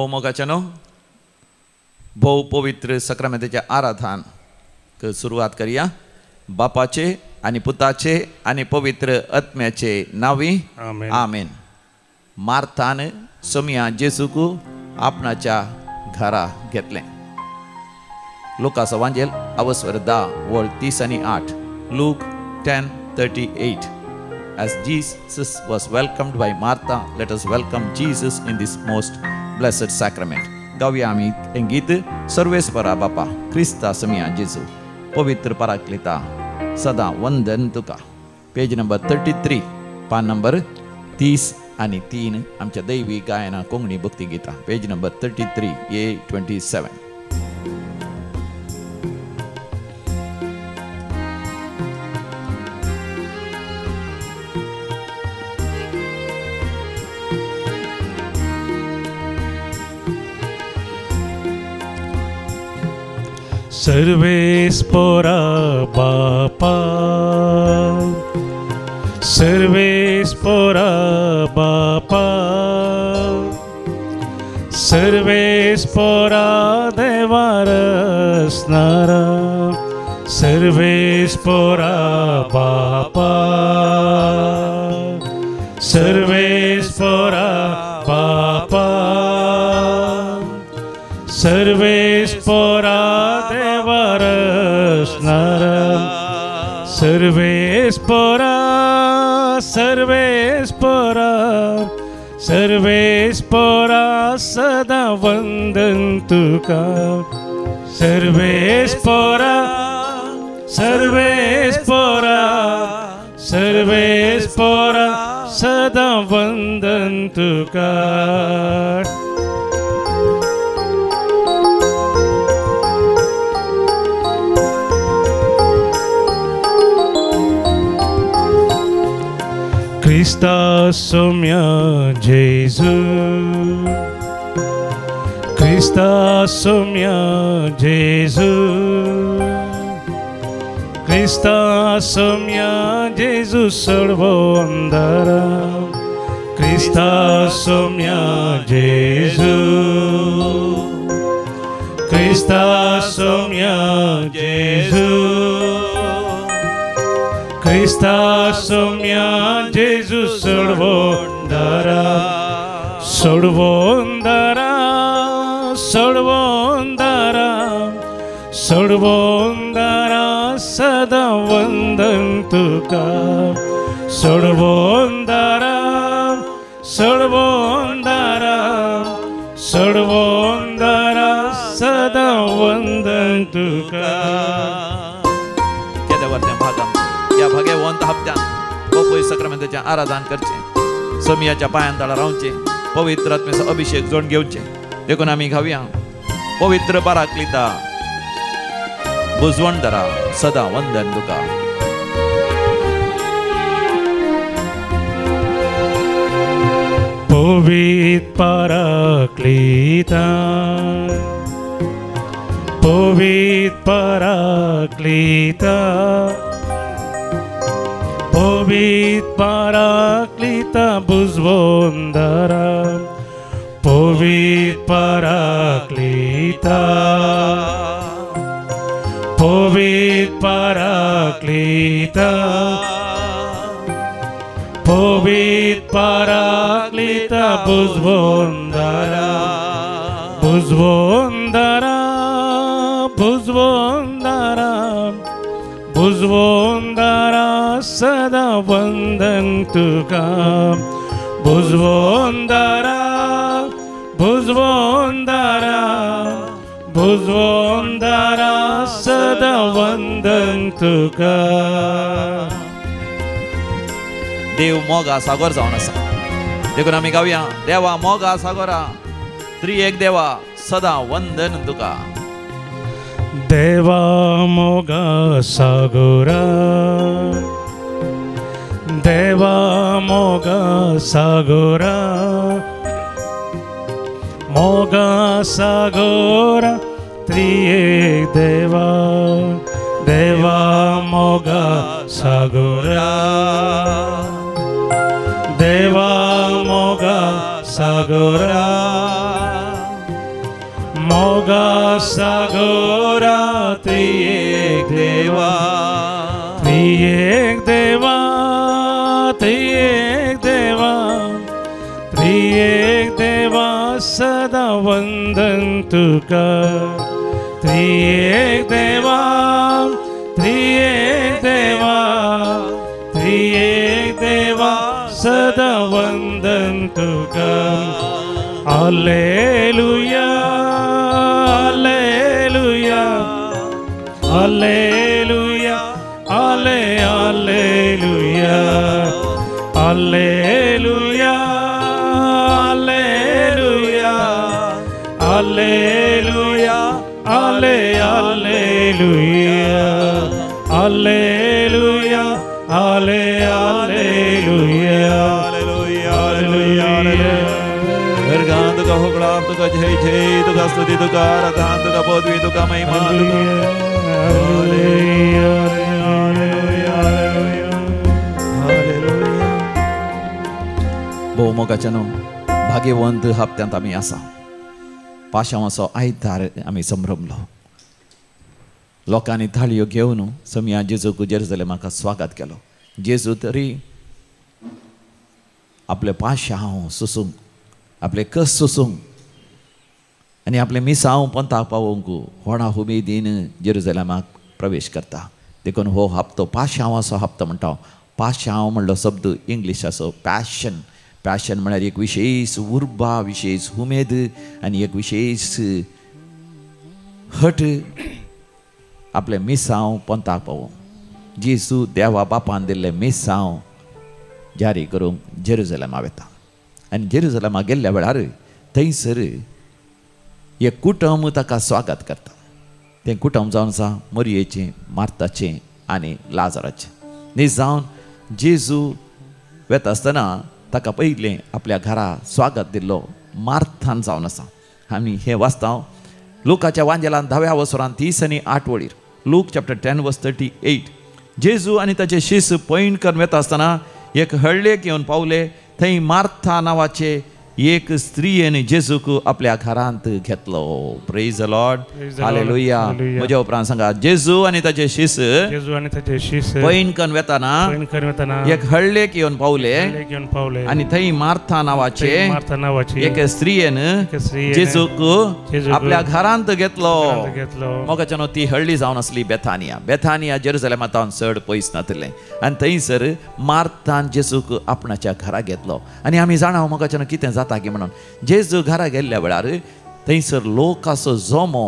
मोगाच्यानो, भोव पवित्र सक्रामेंताच्या आराधन सुरवात करया. बापाचे आनी पुताचे आनी पवित्र आत्म्याचे नांवी आमेन. मार्थान सोमया जेजूक आपणाच्या घरा घेतलें. लुकास वांजेल अवस्वर 10 वळ 38, Luke 10:38. As Jesus was welcomed by Martha, let us welcome Jesus in this most blessed sacrament. गावया आमी हें गीत. सर्वेस्परा बापा क्रिस्ता समिया जेजू पवित्र पराक्लिता सदा वंदन तुका. पेज नंबर 33, पान नंबर 33, आमच्या दैवी गायना कोंकणी भक्ती गीता. पेज नंबर 33 A27. सर्वेस्पोरा बापा, सर्वेस्पोरा बापा, सर्वेस्पोरा देवारसनारा, सर्वेस्पोरा बापा, सर्वेस्पोरा बापा, सर्वेस्पोरा देवारसनारा, सर्वेस्पोरा, सर्वेस्पोरा, सर्वेस्पोरा सदा वंदन तुका. सर्वेस्पोरा, सर्वेस्पोरा, सर्वेस्पोरा सदा वंदन तुका. क्रिस्ता सोम्या जेजू, क्रिस्ता सोम्या जेजू, क्रिस्ता सोम्या जेजू सोडवो अंधारा, क्रिस्ता सोम्या जेजू, क्रिस्ता सोम्या जेजू, क्रिस्ता सोम्या जेजू सोडवो अंधारा, सोडवो अंधारा, सोडवो अंधारा, सोडवो अंधारा सदा वंदन तुका. सोडवो अंधारा, सोडवो अंधारा, सोडवो अंधारा सदा वंदन तुका. केदें व्हडलें भाग आमचें ह्या भागेवंत हप्त्यान पवित्र सक्रामेंताचें आराधन करचें, सोमयाच्या पांयां तळा रावचें, पवित्र आत्म्याचो अभिशेक जोड घेवचें. देखून आमी घावया पवित्र पराक्लिता बुजवणदारा सदा वंदन तुका. पवित्र पराक्लिता, पवित्र पराक्लिता, पवित्र पराक्लिता बुजवंदारा, पवित्र पराक्लिता, पवित्र पराक्लिता, पवित्र पराक्लिता बुजवंदारा, बुजवंदारा, बुजवंदारा, बुजवंदारा सदा वंदन तुका. बुजवंदारा, बुजवंदारा, बुजवंदारा सदा वंदन तुका. देव मोगा सागर जावन आसा, देखून आमी गावया देवा मोगा सागरा त्रिएक देवा सदा वंदन तुका. देवा मोगा सागरा, देवा मोगा सागरा, मोगा सागरा त्रिएक देवा, देवा मोगा सागरा, देवा मोगा सागरा, मोगा सागोरा त्रिएक देवा त्रिएक देवा त्रिएक देवा त्रिएक देवा सदा वंदन तुका त्रिएक देवा त्रिएक देवा त्रिएक देवा सदा वंदन तुका hallelujah hallelujah hallelujah आले hallelujah hallelujah hallelujah hallelujah आले हालेलुया हालेलुया आले हालेलुया हालेलुया हालेलुया। गर्गां तुका होगळाप तुका जय जय तुका स्तुती तुका आराधना तुका पदवी तुका महिमा तुका हालेलुया हालेलुया हालेलुया। भोव मोगाच्यानो भाग्यवंत हप्त्यांत आमी आसा। पाशांवाचो आयतार आमी संभ्रमलो। लोकांनी थाळयो घेवन समया जेजूक जेरुजलेमाक स्वागत केलो। जेजू तरी आपले पाशांव सोसूंक आपले कस सोसूंक आनी आपले मिसांव पंथाक पावोवंक व्हडा उमेदीन जेरुजलेमाक प्रवेश करता। देखून हो हप्तो पाशांवाचो हप्तो म्हणटा। पाशांव म्हणलो शब्द इंग्लिशाचो पॅशन। पॅशन म्हळ्यार एक विशेष उर्बा, विशेष उमेद आनी एक विशेष हट आपले मिसांव पंथाक पावोवंक। जेजू देवा बापान दिल्ले मिसांव जारी करूंक जेरुजलेमा वता आनी जेरुजलेमा गेल्ल्या वेळार थंयसर एक कुटुंब ताका स्वागत करता। तें कुटुंब जावन आसा मरयेचें, मार्ताचें आनी लाजराचें। न्ही जावन जेजू वेता आसतना ताका पयलें आपल्या घरा स्वागत दिल्लो मार्थान जावन आसा। आमी हें वाचता लुकाच्या वांजेलान 10व्या वसरान 30 आनी 8 वळीर, लूक चॅप्टर 10 वर्स 38। जेजू आनी ताचे शिस पैण करून वेता आसतना एक हळ्ळेक येवन पावले। थंय मार्था नांवाचे एक स्त्रियेन जेजूक आपल्या घरांत घेतलो। Praise the Lord, hallelujah. म्हज्या उपरांत सांगा, जेजू आनी ताचे शिस पैण करून वेताना एक हळ्ळेक येवन पावले आनी थंय मार्था नांवाचे एक स्त्रियेन जेजूक आपल्या घरांत घेतलो। मोगाच्यानो ती हळ्ळी जावन आसली बेथानिया। बेथानिया जेरुजलेमा तावन चड पयस नातिल्लें आनी थंयसर मार्थान जेजूक आपणाच्या घरा घेतलो। आनी आमी जाणा मोगाच्यानो कितें जाता की म्हणून जेजू घरा गेल्ल्या वेळार थंयसर लोकाचो जमो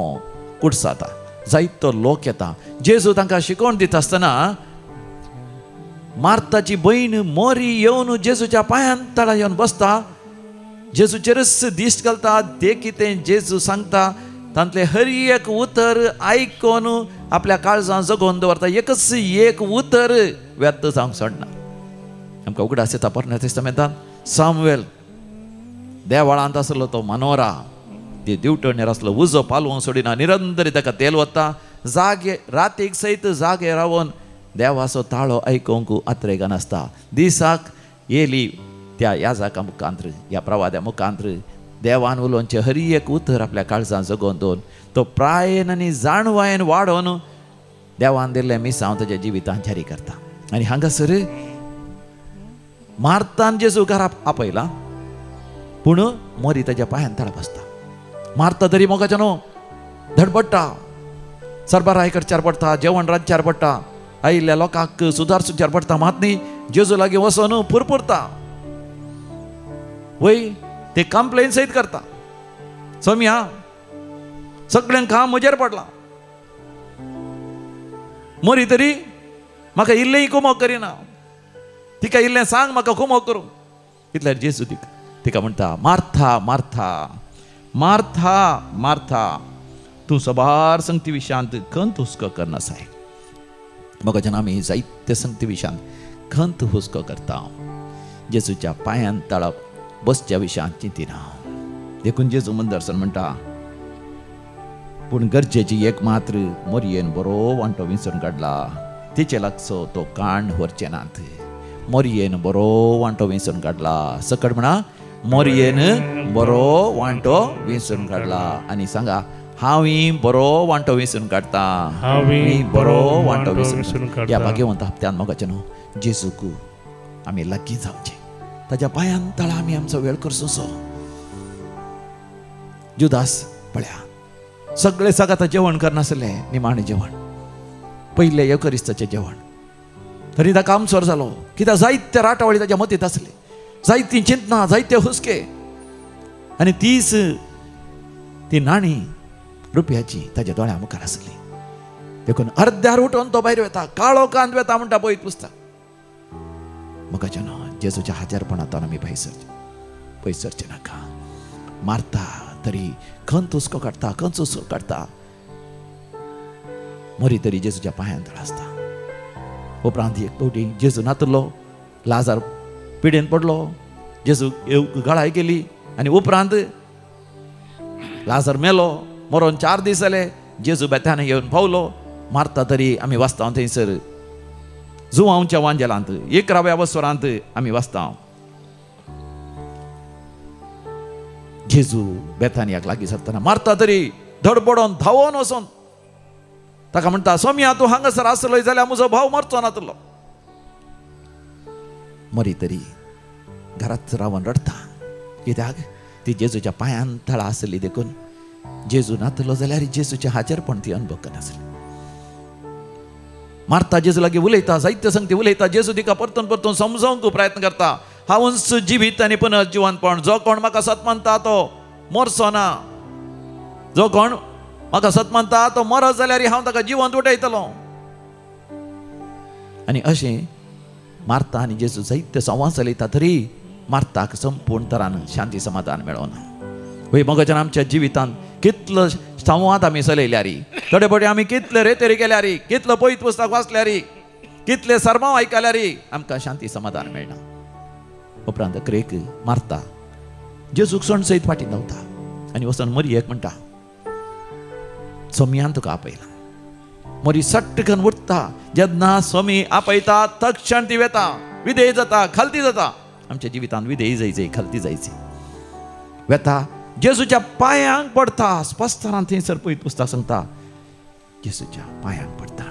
कुडसाता, जायतो लोक येता। जेजू तांकां शिकोवन दिता आसतना मार्ताची भयण मोरी येवन जेजूच्या पांयान तळा येवन बसता। जेजूचेरच दिश्ट घालता। ते कितें जेजू सांगता तांतलें हर एक उतर आयकून आपल्या काळजान जगोवन दवरता। एकच एक उतर व्यर्थ जावंक सोडना। आमकां उगडास येता पोरण्या तेस्तामेंतांत सामुएल देवळांत आसलो तो मनोरा, ती दिवटणेर आसलो, उजो पालोवंक सोडिना, निरंतर ताका तेल वता। जागे रातीक सयत जागे रावन देवाचो ताळो आयकूंक आत्रेगान आसता। दिसाक येली त्या याजाका मुखांत्र, ह्या प्रवाद्या मुखांत्र देवान उलोवचें हर एक उतर आपल्या काळजान जगोवन दवरून तो प्रायेन आनी जाणवायेन वाडोवन देवान दिल्लें मिसांव ताच्या जिवितान जारी करता। आनी हांगासर मार्तान जेजू घरा आपयला पूण मोरी ताच्या पांयान तळा बसता। मार्ता तरी मोगाच्या न्हू धडपडटा, सरबराय करच्यार पडटा, जेवण रांदच्यार पडटा, आयिल्ल्या लोकांक सुदार सुच्यार पडटा। मात न्ही जेजू लागीं वचोन पुरपुरता, वय ते कंप्लेन सयत करता, सोम्या सगळ्यांक काम म्हजेर पडलां, मोरी तरी म्हाका इल्लेंय कुमोक करिना, तिका इल्लें सांग म्हाका कुमोक करूं। इतल्यार जेजू तिका तिका म्हणटा, मार्था मार्था मार्था मार्था, तूं सबार संगती विशयांत खंत हुस्को करनासाय। मोगाच्यान आमी जायते संगती विशयांत खंत हुस्को करता, जेजूच्या पांयान तळप बसच्या विशयांत चिंतिना। देखून जेजू मंदरसन म्हणटा, पूण गरजेची एक मात्र मोरयेन बरो वांटो विंचून काडला, तिचे लागचो तो कांड व्हरचे नात। मोरयेन बरो वांटो विंचून काडला। सकट म्हणा, मोरयेन बरो वांटो विंचून काडला. आनी सांगा, हांव बरो वांटो विंचून काडटा, हांव बरो वांटो विंचून काडटा. ह्या भाग्यवंत हप्त्यान मोगाचें न्हू जेजूक आमी लागीं जावचें, ताज्या पांयान तळा आमी आमचो वेळ करचो. जुदास पळया सगळे सगाता जेवण करनासले, निमाणें जेवण पयलें येवकरिस्ताचें जेवण, तरी ताका आमसर जालो. कित्याक जायते राटावळी ताज्या मतींत आसले, जायतीं चिंतना, जायते हुस्के, आनी तीच ती नाणी रुपयाची ताज्या दोळ्या मुखार आसली. देखून अर्द्यार उठोवन तो भायर वता, काळो कांद वेता म्हणटा पळयत पुस्तक. मोगाचें न्हू जेजूच्या हाजेरपणांत आमी भायर सरचें, पयस सरचें नाका. मारता तरी खंत हुस्को काडटा, खंत हुस्को काडटा, मरी तरी जेजूच्या पांयान तळ आसता. उपरांत एक फावटी जेजू नातलो, लाजार पिडेन पडलो, जेजू गळाय केली आनी उपरांत लाजार मेलो. मरोन 4 दीस जाले, जेजू बेतान येवन पावलो. मारता तरी आमी वाचता थंयसर जुवांवच्या वांजेलांत 11व्या वसरांत आमी वाचता, जेजू बेतानियाक लागीं सरतना मारता तरी धडपडोन धांवोन वचोन ताका म्हणटा, सोम्या तूं हांगासर आसलोय जाल्यार म्हजो भाव मरचो नातलो. मरी तरी घरांत रावन रडटा, कित्याक ती जेजूच्या पांयान तळा आसली. देखून जेजू नातलो जाल्यार जेजूचें हाजेरपण ती अनुभव करनासली. मारता जेजू लागीं उलयता, जायते संगती उलयता. जेजू तिका परतून परतून समजावंक प्रयत्न करता, हांवूच जिवीत आनी पुनर्जिवनपण, जो कोण म्हाका सत मानता तो मरचो ना, जो कोण म्हाका सत मानता तो मरत जाल्यार हांव ताका जिवंत उठयतलो. आनी अशें मारता आनी जेजू जायते संवाद चलयता, तरी मारताक संपूर्ण तरान शांती समाधान मेळना. वय मोगाच्यान आमच्या जिवितांत कितलो संवाद आमी चलयल्यार, थोडे फावटी आमी कितले रेतेरी केल्यार, कितलो पयत पुस्तक वाचल्यार, कितले सर्मांव आयकल्यार आमकां शांती समाधान मेळना. उपरांत अकरेक मारता जेजूक सण सयत फाटीं धांवता आनी वचून मरियेक म्हणटा, सोम्यान तुका आपयला. मरी सट्टकन उठता, जेन्ना स्वामी आपयता तक्षण ती वेता, विधेय जाता, खालती जाता. आमच्या जिवितांत विधेय जायचे, खालती जायचे. वेता जेजूच्या पांयांक पडटा, स्पश्टपणान थंयसर पयत पुस्तक सांगता, जेजूच्या पांयांक पडटा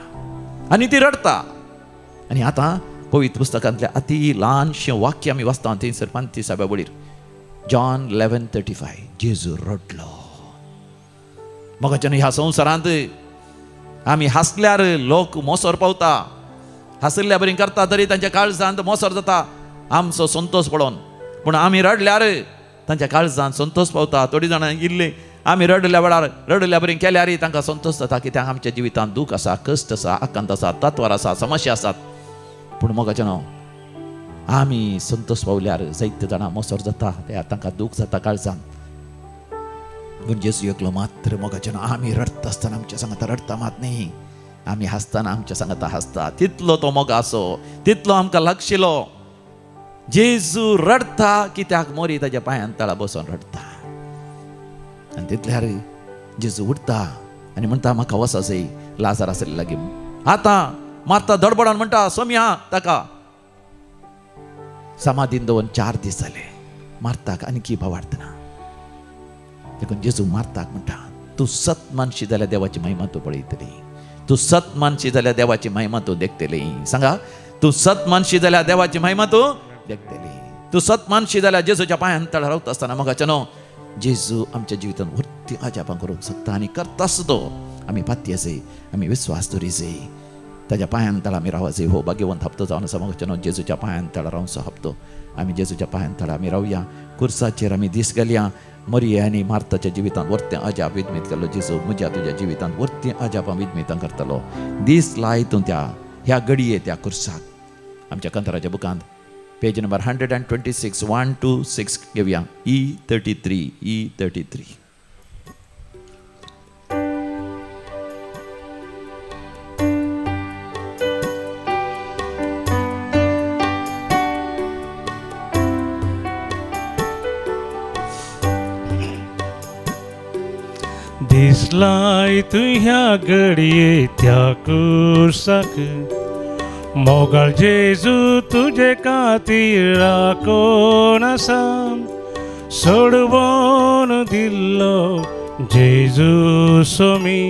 आनी ती रडटा. आनी आतां पवित्र पुस्तकांतलें अती ल्हानशें वाक्य आमी वाचता थंयसर 35व्या वळीर, जॉन 11:35, जेजू रडलो. मोगाच्यान ह्या संवसारांत आमी हांसल्यार लोक मोसर पावता, हांसल्या बरी करता तरी तांच्या काळजांत मोसर जाता आमचो संतोश पळोवन. पूण आमी रडल्यार तांच्या काळजांत संतोश पावता. थोडीं जाणां इल्लीं आमी रडल्या वेळार रडल्या बरी केल्यार तांकां संतोश जाता, कित्याक आमच्या जिवितांत दूख आसा, कश्ट आसा, आकांत आसा, तत्वार आसा, समस्या आसात. पूण मोगाचें न्हू आमी संतोश पावल्यार जायते जाणां मोसर जाता, तांकां दूख जाता काळजांत. पूण जेजू एकलो मात्र मोगाचें न्हू आमी रडटा आसतना आमच्या सांगाता रडटा मात न्ही, आमी हांसतना आमच्या सांगाता हांसता. तितलो तो मोग आसो, तितलो आमकां लागशिलो. जेजू रडटा कित्याक मोरी ताज्या पांयान तळा बसून रडटा. आनी तितल्यार जेजू उठता आनी म्हणटा, म्हाका वचा जाय लाजार आसले लागीं. आतां मारता धडपडान म्हणटा, सोम्या ताका समाधीन दवरून 4 दीस जाले, मारताक आनी भावार्थना. देखून जेजू मारताक म्हणटा, तूं सत मानशी जाल्यार देवाची महिमा तूं पळयतली, तूं सत मानशी जाल्यार देवाची महिमा तूं देखतली. सांगा, तूं सत मानशी जाल्यार देवाची महिमा तूं देखतली. तूं सत मानशी जाल्यार जेजूच्या पांयान तळा रावता आसतना मोगाचें न्हू जेजू आमच्या जिवितांत व्हडटी अजापां करूंक शकता आनी करताच तो. आमी पातयेजय, आमी विस्वास दवरीजय, ताज्या पांयान तळा आमी रावजय. हो भाग्यवंत हप्तो जावन आसा मोगाचें न्हू जेजूच्या पांयान तळा रावचो हप्तो. आमी जेजूच्या पांयान तळा आमी रावया, कुर्साचेर आमी दीस घालया. मरिया आनी मार्ताच्या जिवितांत वर्तें अजाप विदमीत केल्लो जेजू म्हज्या तुज्या जिवितांत वर्तें अजापां विदमितां करतलो. दीस लाय तूं त्या ह्या घडये त्या कुर्साक. आमच्या कंतराच्या बुकांत पेज नंबर 126, 126 घेवया, E33, E33. दिसलाय तुह्या घडये त्या कुर्साक, मोगाळ जेजू तुजे खातीर राखून आसा. सोडवून दिल्लो जेजू सोमी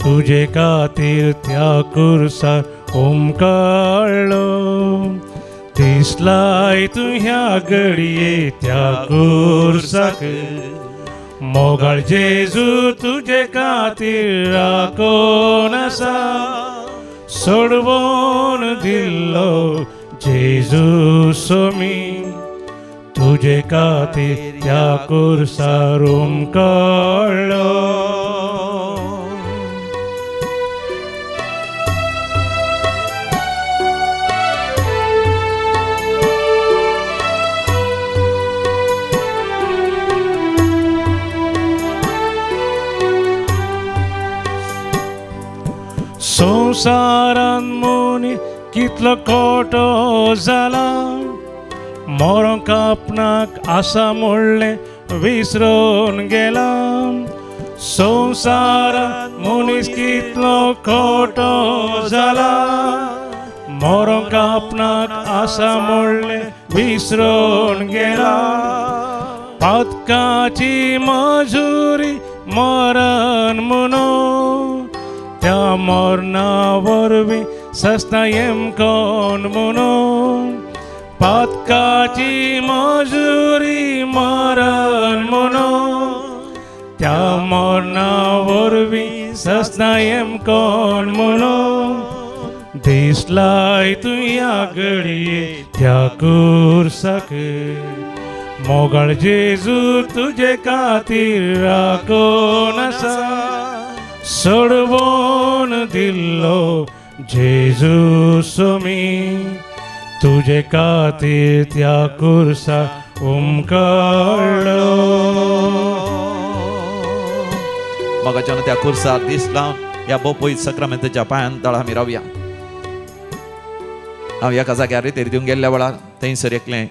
तुजे खातीर त्या कुर्सार उमकाळ्ळो दिसलाय तूं ह्या घडये त्या कुर्साक मोगाळ जेजू तुजे खातीर राखून आसा सोडवून दिल्लो जेजू सोमी तुजे खातीर त्या कुर्सार उमकाळ्ळो. संवसारान मनीस कितलो खोटो जाला मरोंक आपणाक आसा म्हणलें विसरून गेला संवसारान मनीस कितलो खोटो जाला मरोंक आपणाक आसा म्हणलें विसरून गेला पातकाची मजुरी मरण म्हणून त्या मरणा वरवीं सस्ता येम कोण म्हणून पातकाची मजुरी मरण म्हणून त्या मरणा वरवीं सस्ता येम कोण म्हणून दिसलाय तूं ह्या घडये त्या कुर्साक मोगाळ जेजू तुजे खातीर राखून आसा सोडवून दिल्लो जेजू सोमी तुजे खातीर त्या कुर्सार उमकाळ्ळो. मोगाच्यान त्या कुर्सार दीस लावन ह्या बोपोई सक्रामेंताच्या पांयान तळा आमी रावया. हांव एका जाग्यार रेतेर दिवंक गेल्ल्या वेळार थंयसर एकलें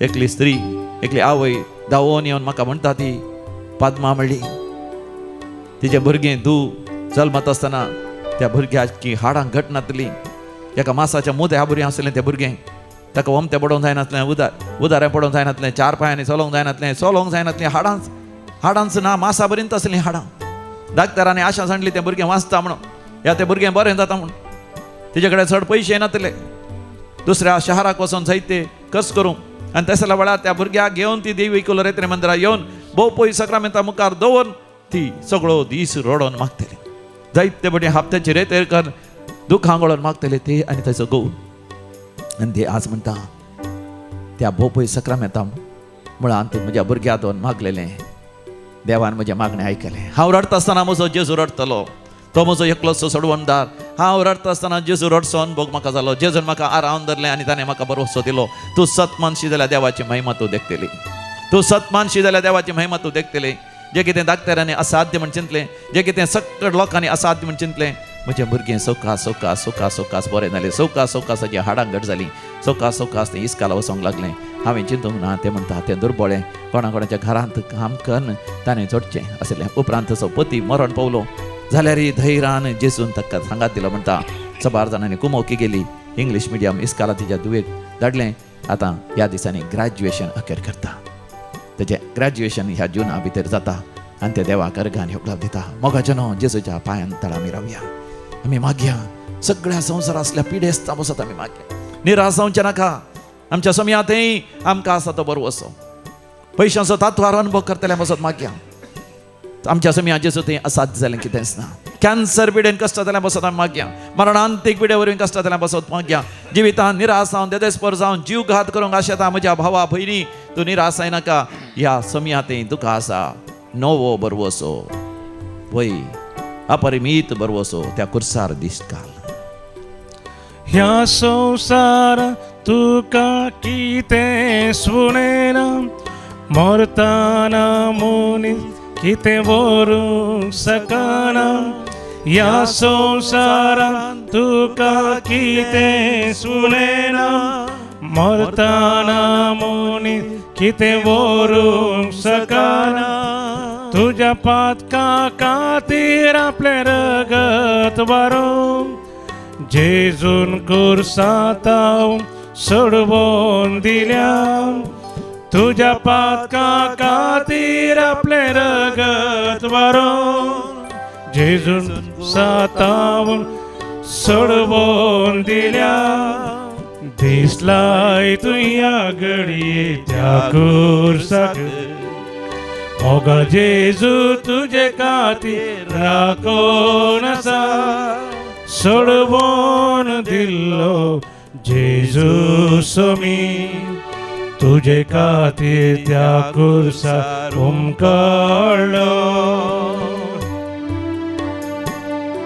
एकली स्त्री एकली आवय धांवोन येवन म्हाका म्हणटा ती पाद्मा म्हणली तिचें भुरगें धूव जल्मत आसतना त्या भुरग्याची हाडां घट नातली एका मासाच्या मुद्या भुरगें आसलें तें भुरगें ताका ओमतें पडोवंक जायनासलें उदारें पडोवंक जायनासलें चार पांयांनी चलोवंक जायनासलें चलोवंक जायनासलें हाडांच हाडांच ना मासा पर्यंत आसलीं हाडां. डाक्टरांनी आशा सांडली तें भुरगें वाचता म्हणून ह्या तें भुरगें बरें जाता म्हणून तिचे कडेन चड पयशे नातले दुसऱ्या शहराक वचून जायते कस करूं आनी तसल्या वेळार त्या भुरग्याक घेवन ती देवी कुलरेत्रे मंदिरां येवन भोव पयस सक्रामेंता मुखार दवरून ती सगळो दीस रडोन मागतली जायते बडी हप्त्याची रेतेर कर दुखां गळोन मागतले ते आनी ताचो घोव. आनी ते आज म्हणटा त्या भोपय सक्रामेंता मुळांत म्हज्या भुरग्या दोन मागलेलें देवान म्हजें मागणें आयकलें. हांव रडटा आसतना म्हजो जेजू रडटलो तो म्हजो एकलोसो सोडवणदार. हांव रडटा आसतना जेजू रडसो अनुभव म्हाका जालो. जेजून म्हाका आरावन धरलें आनी ताणें म्हाका भरवसो दिलो. तूं सत मानशी जाल्यार देवाची महिमा तूं देखतली तूं सत मानशी जाल्यार देवाची महिमा तूं देखतली. जे कितें डाक्टरांनी असाध्य म्हण चिंतलें जे कितें सकट लोकांनी असाध्य म्हण चिंतलें म्हजें भुरगें सवकास सवकास सवकास सवकास बरें जालें सवकास सवकास ताजी हाडां घट जालीं सवकास सवकास तें इस्काला वचोंक लागलें. हांवें चिंतूंक ना तें म्हणटा तें दुर्बळें कोणा कोणाच्या घरांत काम कन्न ताणें जोडचें आसलें. उपरांत तसो पती मरण पावलो जाल्यार धैर्यान जेजून ताका सांगात दिलो म्हणटा सबार जाणांनी कुमोकी गेली इंग्लीश मिडियम इस्काला तिच्या धुवेक धाडलें. आतां ह्या दिसांनी ग्रॅज्युएशन अखेर करता तेजें ग्रॅज्युएशन ह्या जुना भितर जाता आनी त्या देवाक अर्घान योगदान दिता. मोगाचें न्हू जेजूच्या पांयान तळा आमी रावया आमी मागया सगळ्या संवसार आसल्या पिडेस्तां बसत आमी मागया निराश जावचें नाका. आमच्या समयांतय आमकां आसा तो बरो असो पयशांचो तात्वार अनुभव करतल्या बसत मागया. आमच्या समया जेजू थंय असाध्य जालें कितेंच ना. कॅन्सर पिडेन कश्ट जाल्यार बसत आमी मागया मरणांतीक पिडे वरवीं कश्ट जाल्यार बसत मागया. जिवितान निराश जावन देदेस्पर जावन जीव घात करूंक आशेता म्हज्या भावा भयणी तूं निराश जायनाका. ह्या समयांतय तुका आसा नवो बरवसो वय अपरिमीत बरवसो त्या कुर्सार दिसकाल. ह्या संवसार तुका कितें सुनेना मरताना मनीस कितें व्हरूंक शकना ह्या संवसारान तुका कितें सुनेना मरताना मनीस कितें व्हरूंक शकना तुज्या पातका खातीर आपलें रगत वारोवन जेजून कुर्सांत सोडवून दिल्या तुज्या पातका खातीर आपलें रगत वारोवन जेजून सातावन सोडवून दिल्या दिसलाय तुया घडये त्या खुर्साक मोगा जेजू तुजे खातीर राखून आसा सोडवून दिल्लो जेजू सोमी तुजे खातीर त्या खुर्सार उमकळ्ळो.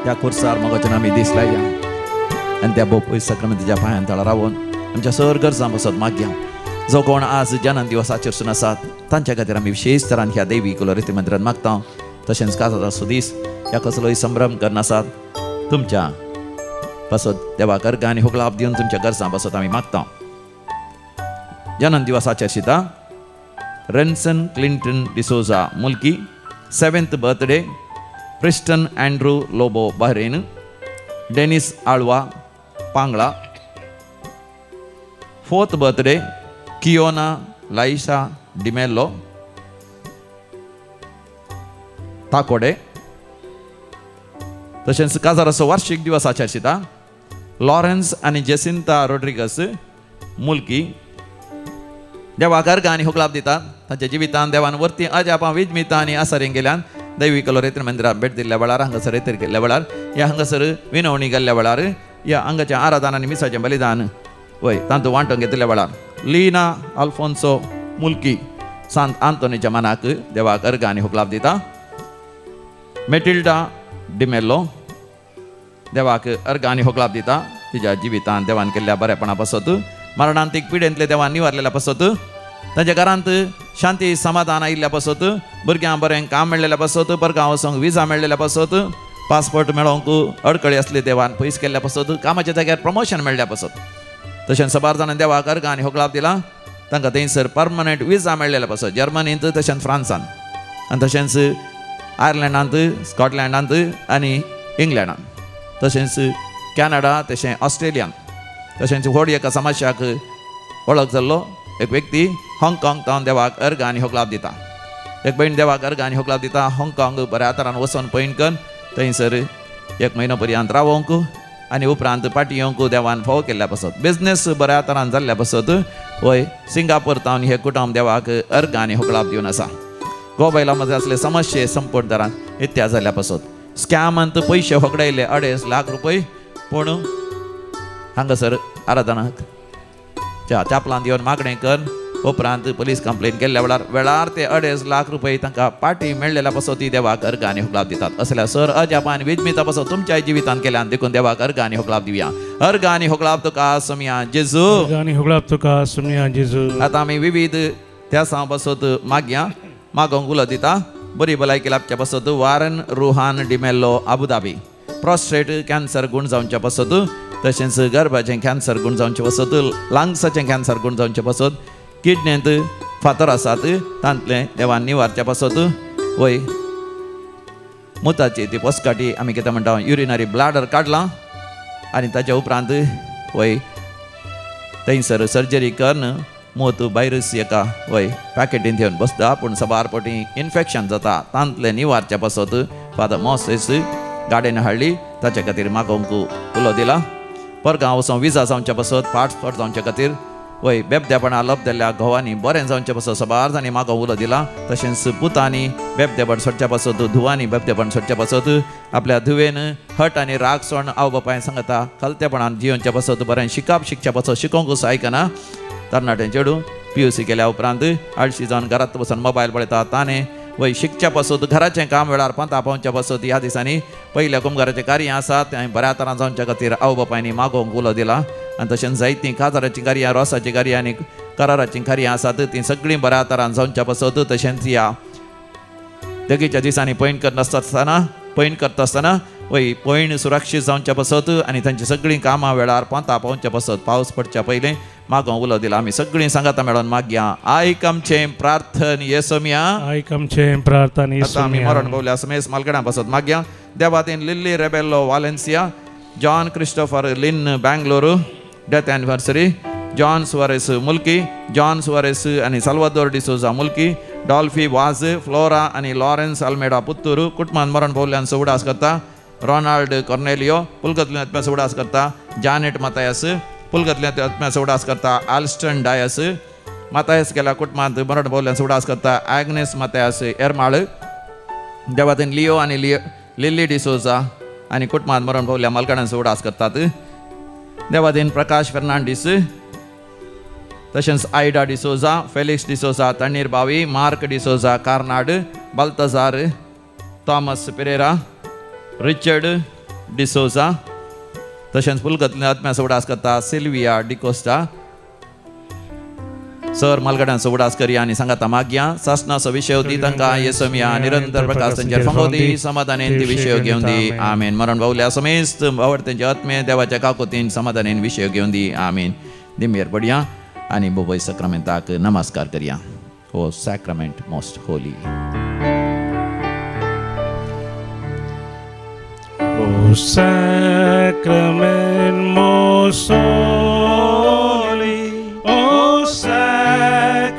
त्या खुर्सार मोगाच्यान आमी दिसलाय आनी त्या भोव सक्रमेंताच्या पांयान तळा रावन आमच्या सर गरजां बसत मागया. जो कोण आज जनन दिवसाचेर सून आसात तांच्या खातीर आमी विशेष तरान ह्या देवी कुलोरेती मंदिरान मागता. तशेंच काजाराचो दीस ह्या कसलोय संभ्रम करनासात तुमच्या पासत देवाक अर्घ आनी होगलाप दिवन तुमच्या गरजां पासत आमी मागता. जनन दिवसाचेर शिता Renson Clinton D'Souza Mulki 7th birthday, Priston Andrew Lobo Bahrain, Denis Alva Pangla 4th birthday, Kiona Laisha D'Mello Takode. तशेंच काजाराचो वार्षिक दिवसाचेर शिता लॉरेन्स आनी जेसिंता रोड्रिगस मुल्की देवाक अर्घ आनी होगलाप दितात. तांच्या जिवितान देवान वरती अजापां विजमितां आनी आसारीं गेल्यान दैवी कलोरेत्र मंदिरात भेट दिल्ल्या वेळार हांगासर येतर गेल्ल्या वेळार ह्या हांगासर विनवणी गेल्ल्या वेळार ह्या हांगाचें आराधन आनी मिसाचें बलिदान वय तांतूं वांटून घेतिल्ल्या वेळार लीना आल्फोन्सो मुल्की सांत आंतोनीच्या मनाक देवाक अर्घ आनी होगलाप दिता. मेटिल्डा डिमेल्लो देवाक अर्घ आनी होगलाप दिता. तिच्या जिवितान देवान केल्ल्या बरेपणा पासत मरणांतीक पिडेंतले देवान निवारलेल्या पासत तांच्या घरांत शांती समाधान आयिल्ल्या पासत भुरग्यांक बरें काम मेळ्ळेल्या पासत परगांव वचोंक विजा मेळ्ळेल्या पासत पासपोर्ट मेळोवंक अडकळी आसली देवान पयस केल्ल्या पासत कामाच्या जाग्यार प्रमोशन मेळ्ळ्या पासत तशेंच सबार जाणां देवाक अर्घ आनी होगलाप दिला. तांकां थंयसर परमनंट विजा मेळ्ळेल्या पासत जर्मनींत तशेंच फ्रांसान आनी तशेंच आयर्लंडांत स्कॉटलँडांत आनी इंग्लंडांत तशेंच कॅनडा तशें ऑस्ट्रेलियांत. तशेंच व्हड एका समस्याक वळख जाल्लो एक व्यक्ती हाँगकाँग तावन देवाक अर्घ आनी होगलाप दिता. एक भयण देवाक अर्घ आनी होगलाप दिता. हाँगकाँग बऱ्या तरान वचोन पयण करून थंयसर एक म्हयनो पर्यंत रावोंक आनी उपरांत पाटी येवंक देवान फावो केल्ल्या पासत बिजनेस बऱ्या तरान जाल्ल्या पासत वय सिंगापूर तावन हे कुटुंब देवाक अर्घ आनी होगलाप दिवन आसा. गोबायला मदीं आसले समस्ये संपूर्ण दरान इत्या जाल्ल्या पासत स्कॅमांत पयशे होगडायले 2.5 लाख रुपये पूण हांगासर आराधनाक चापलान येवन मागणें कर उपरांत पोलीस कंप्लेन केल्ल्या वेळार वेळार ते 2.5 लाख रुपये तांकां पाटी मेळ्ळेल्या पासत ती देवाक अर्घ आनी होगलाप दितात. असल्या सर अजापां आनी विजमिता पासत तुमच्या जिवितान केल्यान देखून देवाक अर्घ आनी होगलाप दिवया. अर्घ आनी होगलाप तुका सोमया जेजू. अर्घ आनी होगलाप तुका सोमया जेजू. आतां आमी विविध त्या सांव पासत मागया मागोंक उलो दिता. बरी भलायकी लाबच्या पासत Warren Ruhan D'Mello Abu Dhabi prostate cancer गूण जावच्या पासत तशेंच गर्भाचें कॅन्सर गूण जावचे पासत लंग्साचें कॅन्सर गूण जावचे पासत किडनेंत फातर आसात तांतलें देवान निवारच्या पासत वय मुताची ती पोसकाटी आमी कितें म्हणटा युरिनरी ब्लाडर काडलां आनी ताच्या उपरांत वय थंयसर सर्जरी करून मोत भायरस एका वय पॅकेटीन घेवन बसता पूण सबार पटी इन्फेक्शन जाता तांतलें निवारच्या पासत फादर मोसेस गाडयेन हाडली ताच्या खातीर मागोवंक उलो दिला. परगांव वचोन विजा जावच्या पासत पासपोर्ट जावच्या खातीर वय बेबदेपणा लपदेल्ल्या घोवांनी बरें जावच्या पासत सबार जांणी मागोवंक उलो दिला. तशेंच पुतांनी बेबदेपण सोडच्या पासत धुवांनी बेबदेपण सोडच्या पासत आपल्या धुवेन हट आनी राग सोण आवय बापायन सांगता खलतेपणान जियोवच्या पासत बरें शिकप शिकच्या पासत शिकोवंक आयकना तरणाटे चेडूं PUC केल्या उपरांत आळशी जावन घरांत बसून मोबायल पळयता ताणें वय शिकच्या पासत घराचें काम वेळार पांता पावच्या पासत ह्या दिसांनी पयल्या कुमगाराचें कार्य आसा तें बऱ्या तरान जावच्या खातीर आवय बापायनी मागोवंक उलो दिला. आनी तशेंच जायतीं काजाराचीं कार्यां रोसाचीं कार्यां आनी कराराचीं कार्यां आसात तीं सगळीं बऱ्या तरान जावच्या पासत तशेंच ह्या दगीच्या दिसांनी पयण करता आसतना वय पयण सुरक्षीत जावच्या पासत आनी तांची सगळीं कामां वेळार पांता पावच्या पासत पावस पडच्या पयलें मागोवंक उलो दिला. आमी सगळीं सांगाता मेळोन मागया. आयक आमचें प्रार्थन येसोमया. आयक आमचें प्रार्थन येसोमया. आतां आमी मरण पावल्या समेस मालगड्यां पासत मागया. देवातीन Lily Rebello Valencia, John Christopher Lin Bangalore death anniversary, John Soares Mulki, John Soares आनी Salvador D'Souza Mulki, Dolphy Vaz, Flora आनी लॉरेन्स अल्मेडा पुत्तूर कुटुंबान मरण पावल्ल्यान उडास करता. रोनाल्ड कॉर्नेलियो पुलगतल्या आत्म्याचो उडास करता. जानेट मातायस पुलगतल्या आत्म्याचो उडास करता. आल्स्टन डायस मातायस गेल्या कुटुंबांत मरण पावल्ल्यान उडास करता. आग्नेस मातायस एरमाळ देवातीन लियो आनी लियो लिल्ली डिसोजा आनी कुटुंबांत मरण पावल्ल्या मालकाणांचो उडास करतात. देवादीन प्रकाश फेर्नांडीस तशेंच Ida D'Souza, Felix D'Souza Tannir Bavi, Mark D'Souza Karnad, Baltazar Thomas Pereira, Richard D'Souza तशेंच पुलगतल्या आत्म्याचो उडास करता. सिल्विया डिकोस्टा सर मालगड्यांचो उडास करया आनी सांगाता मागया. सासनाचो विशय दी तांकां येसमया निरंतर प्रकाश तांचेर फांगो दी, समाधानेन ती विशय घेवन दी. आमेन. मरण पावल्या समेस्त आवडतेंचे आत्मे देवाच्या काकोतीन समाधानेन विशय घेवन दी. आमेन. दिमेर पडया आनी बोबय सक्रामेंताक नमस्कार करया. O sacrament most holy. O sacrament most holy, O sacrament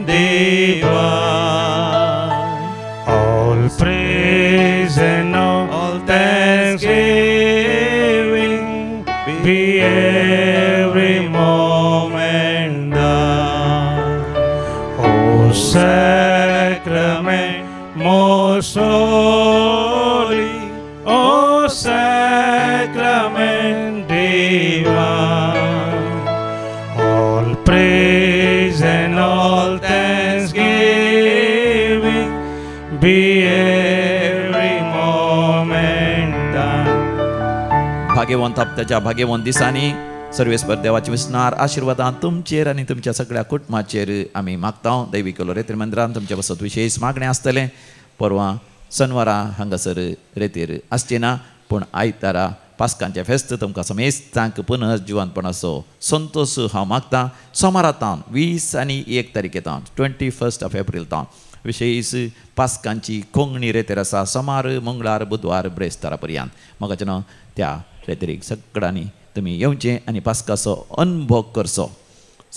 divine, all praise and all thanksgiving be every moment thine. O sacrament most holy, O sacrament divine, all praise and all thanksgiving be every moment thine. भाग्यवंत हप्त्याच्या भाग्यवंत दिसांनी सर्वेस्पर देवाचे विसनार आशिर्वादान तुमचेर आनी तुमच्या सगळ्या कुटुंबाचेर आमी मागता. दैवी केलो रेतीर मंदिरान तुमच्या बसत विशेष मागणें आसतलें. परवां सनवारा हांगासर रेतीर आसची ना, पूण आयतारा पास्कांचें फेस्त तुमकां समेस्तांक पुनः जिवंतपणाचो संतोश हांव मागता. सोमारा तावन 20 आनी 1 तारखे तावन 21 एप्रील तावन विशेष पास्कांची कोंगणी रेतीर आसा. सोमार, मंगळार, बुधवार, ब्रेस्तारा पर्यंत म्हाका न्हू त्या रेतीरीक सगळ्यांनी तुमी येवचें आनी पास्काचो अनुभव करचो.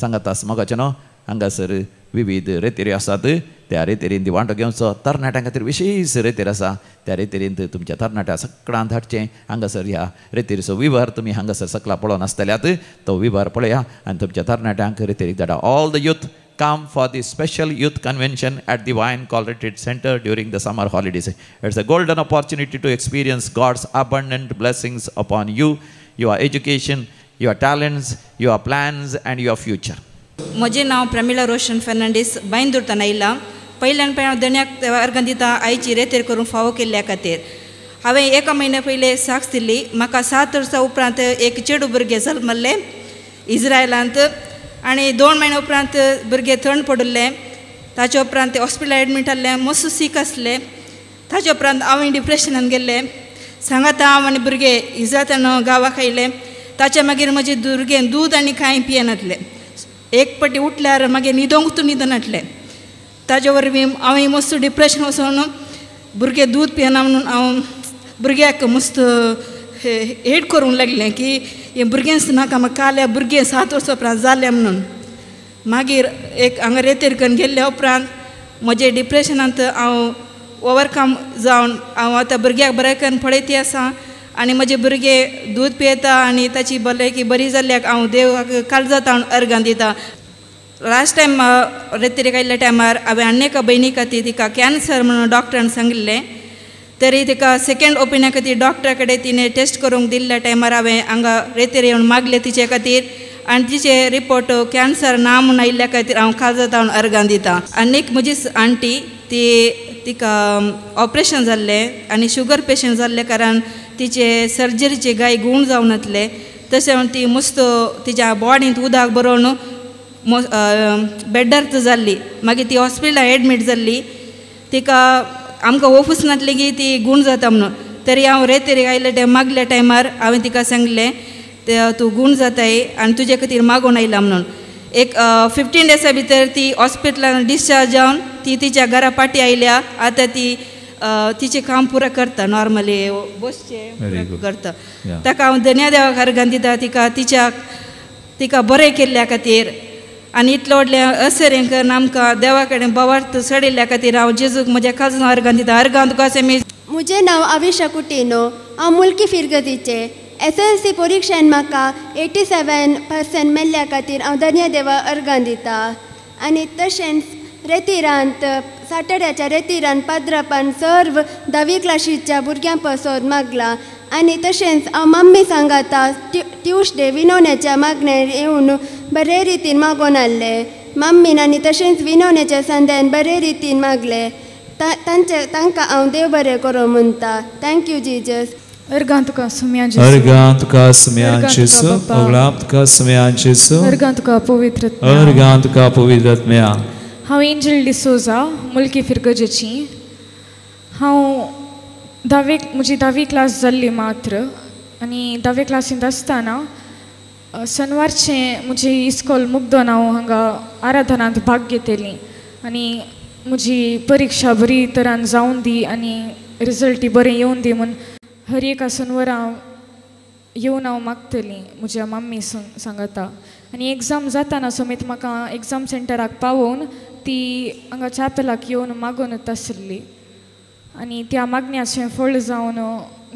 सांगातास मोगाचें न्हू हांगासर विविध रेतेरी आसात, त्या रेतेरीन ती वांटो घेवचो. तरणाट्यां खातीर विशेष रेतेर आसा, त्या रेतेरींत तुमच्या तरणाट्या सगळ्यान धाडचें. हांगासर ह्या रेतेरीचो विवर तुमी हांगासर सकला पळोवन आसतल्यात, तो विवर पळया आनी तुमच्या तरणाट्यांक रेतेरीक धाडा. All the youth come for the special youth convention at the Divine Call Retreat Center during the summer holidays. It's a golden opportunity to experience God's abundant blessings upon you, your education, your talents, your plans and your future. म्हजें नांव प्रमिळा रोशन फेर्नांडीस, बांयदूरतान आयलां. पयल्यान पळय हांव धन्याक अर्गां दिता आयची रेतेर करूंक फावो केल्ल्या खातीर. हांवें एका म्हयन्या पयलें साक्ष दिल्ली. म्हाका 7 वर्सां उपरांत एक चेडूं भुरगें जल्मल्लें इज्रायलांत आनी 2 म्हयन्या उपरांत भुरगें थंड पडिल्लें. ताचे उपरांत ते हॉस्पिटलांत एडमीट आसलें, मस्त सीक आसलें. ताचे उपरांत हांव डिप्रेशनान गेल्लें. सांगाता हांव आनी भुरगें इज्रायलान गांवाक आयलें. ताच्या मागीर म्हजें भुरगें दूद आनी कांय पियेनातलें. एक पटी उठल्यार मागीर न्हिदोंक न्हिदनातलें. ताजे वरवीं हांवें मस्त डिप्रेशन वचून भुरगें दूद पियेना म्हणून हांव भुरग्याक मस्त हेट करूंक लागलें की हें भुरगेंच नाका म्हाका. काल्या भुरगें 7 वर्सां उपरांत जालें म्हणून. मागीर एक हांगा रेतेर करून गेल्ल्या उपरांत म्हजें डिप्रेशनांत हांव ओवरकम जावन हांव आतां भुरग्याक बरें करून पळयती आसा आनी म्हजे भुरगे दूद पियेता आनी ताची भलायकी बरी जाल्ल्याक हांव देवाक काळजांत हांव अर्गां दिता. लास्ट टायम रेतेरीक आयिल्ल्या टायमार हांवें आनी एका भयणी खातीर तिका कॅन्सर म्हणून डॉक्टरान सांगिल्लें. तरी तिका सेकेंड ओपिनियन खातीर डॉक्टरा कडेन तिणें टेस्ट करूंक दिल्ल्या टायमार हांवें हांगा रेतेर येवन मागलें तिचे खातीर आनी तिचे रिपोर्ट कॅन्सर ना म्हूण आयिल्ल्या खातीर हांव काळजांत हांव अर्गां दिता. आनी एक म्हजी आंटी ती तिका ऑपरेशन जाल्लें आनी शुगर पेशंट जाल्ले कारण तिचे सर्जरीचे गाय गूण जावन नासले. तशें म्हण ती मस्त तिच्या बॉडींत उदक बरोवन बेड्डार जाल्ली. मागीर ती हॉस्पिटलांत एडमीट जाल्ली. तिका आमकां ऑफीस नासली की ती गूण जाता म्हणून. तरी हांव रेतेरीक आयिल्ल्या टायम मागल्या टायमार हांवें तिका सांगलें तूं गूण जाताय आनी तुजे खातीर मागून आयला म्हणून. एक 15 डेसा भितर ती हॉस्पिटलान डिस्चार्ज जावन ती तिच्या घरा पाटी आयल्या. आतां ती तिचें काम पुरो करता, नॉर्मली बसचें करता. ताका हांव धन्या देवाक अर्गां दिता. तिका तिच्या तिका बरें केल्ल्या खातीर आनी इतलो व्हडलें असरें करून आमकां देवा कडेन बोवार्थ चडयल्ल्या खातीर हांव जेजूक म्हज्या काळजान अर्गां दिता. अर्गां तुका सेमी. म्हजें नांव आविशा कुटिनो, हांव मुल्की फिरगतीचें. SLC परिक्षेन म्हाका 87% मेल्ल्या खातीर हांव धन्य देवा अर्गां दिता. आनी तशेंच रेतिरांत साटर्ड्याच्या रेतिरांत पाद्रपान सर्व धावी क्लाशीच्या भुरग्यां पासत मागलां. आनी तशेंच हांव मम्मी सांगाता ट्युजडे विनोण्याच्या मागण्यार येवन बरे रितीन मागोन हाडलें. मम्मीन आनी तशेंच विनोण्याच्या संद्यान बरे रितीन मागलें. तांचे तांकां हांव देव बरें करूं म्हणटा. Thank you Jesus. अर्गां तुका सुम्या जेसू, अर्गां तुका सुम्या जेसू, अर्गां तुका सुम्या जेसू, अर्गां तुका पवित्र आत्म्या, अर्गां तुका पवित्र आत्म्या. हांव एंजल डिसोजा, मुल्की फिरगजेची. हांव धावेक, म्हजी धावी क्लास जाल्ली मात्र आनी धावे क्लासींत आसतना सनवारचें म्हजी इस्कोल मुग्दोन हांव हांगा आराधनांत भाग घेतली आनी म्हजी परिक्षा बरी तरान जावन दी आनी रिजल्टी बरें येवन दी म्हूण हर एका सनवारा हांव येवन हांव मागतली म्हज्या मम्मी सांगता. आनी एग्जाम जाताना समेत म्हाका एग्जाम सेंटराक पावोवन ती हांगा चॅपलाक येवन मागोवन आसली आनी त्या मागण्याचें फळ जावन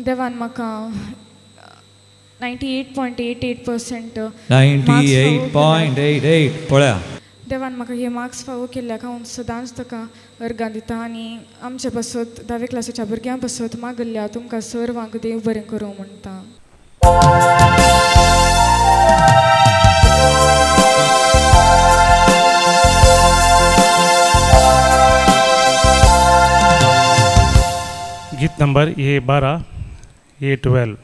देवान म्हाका 98.88% 98.88 पळया देवान म्हाका हे मार्क्स फावो केल्ल्याक हांव सदांच ताका अर्गां दिता. आनी आमचे पासत धावे क्लासीच्या भुरग्यां पासत मागल्ल्या तुमकां सर्वांक देव बरें करूं म्हणटा. गीत नंबर A12 A12.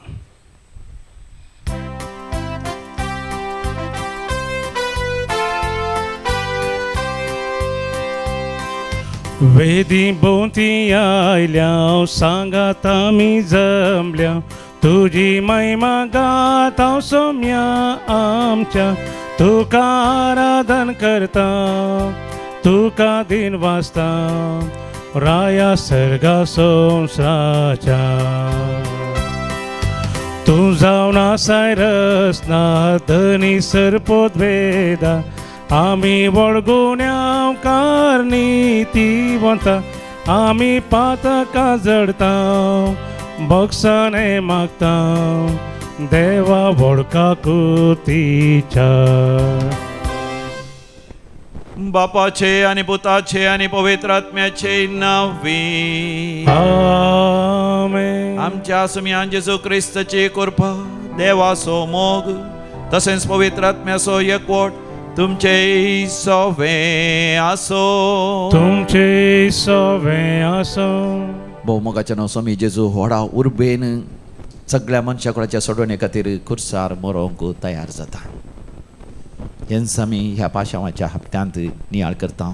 वेदी भोंवती आयल्या सांगात आमी जमल्या, तुजी महिमा गाता सोम्या आमच्या, तुका आराधन करता तुका दिन वाचता राया सर्गा संवसाराच्या. तूं जावन आसाय रसना धनी सरपोत वेदा, आमी वळगुण्यांकार नीतिवंता, आमी पातकां जडता बक्षाणे मागता देवा व्हडका कुतीच्या. बापाचे आनी पुताचे आनी पवित्र आत्म्याचे नांवी आमेन. आमच्या सुम्यान जेजू क्रिस्ताची कृपा, देवाचो मोग तशेंच पवित्र आत्म्याचो एकवट तुमचे सवे आसो, तुमचे सवे आसो. भोवमोगाच्या नांव स्वामी जेजू व्हडा उर्बेन सगळ्या मनशा कुळाच्या सोडवणे खातीर खुर्सार मरोंक तयार जाता. हेंच आमी ह्या पाशांवाच्या हप्त्यांत नियाळ करता.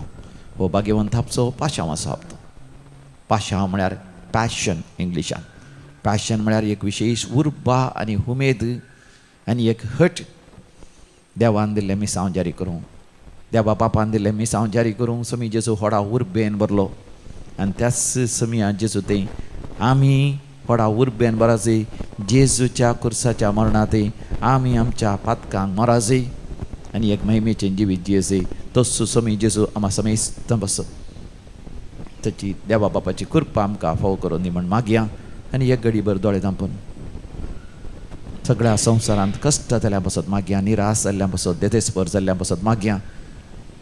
हो भाग्यवंत हापचो पाशांवाचो हप्तो. पाशांव म्हळ्यार पॅशन, इंग्लिशान पॅशन म्हळ्यार एक विशेश उर्बा आनी उमेद आनी एक हट. देवान दिल्लें मिसांव जारी करूं, देवा बापान दिल्लें मिसांव जारी करूं समी जेजू व्हडा उर्बेन भरलो आनी त्याच समिया जेजू थंय आमी व्हडा उर्बेन भराजय, जेजूच्या खुर्साच्या मरणांत आमी आमच्या पातकांक मराजय आनी एक महिमेचें जिवीत जियेजय. तसो समी जेजू आमा समेस्त बसत ताची देवा बापाची कृपा आमकां फावो करून दी म्हण मागया. आनी एक घडीभर दोळे धांपून सगळ्या संवसारांत कश्ट जाल्ल्या पासत मागया, निराश जाल्ल्या पासत, देदेस्पर जाल्ल्या पासत मागया.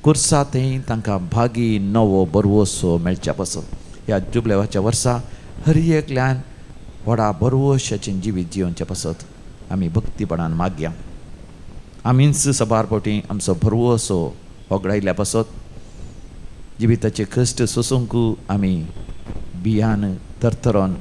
कुर्सा थंय तांकां भागी नवो बरवसो मेळच्या पासत ह्या जुबलेवाच्या वर्सा हर एकल्यान व्हडा बरवशाचें जिवीत जियोवच्या पासत आमी भक्तीपणान मागया. आमीच सबार फावटी आमचो भरवसो होगडायल्ल्या पासत जिविताचे कश्ट सोसूंक आमी बियान थरथरोन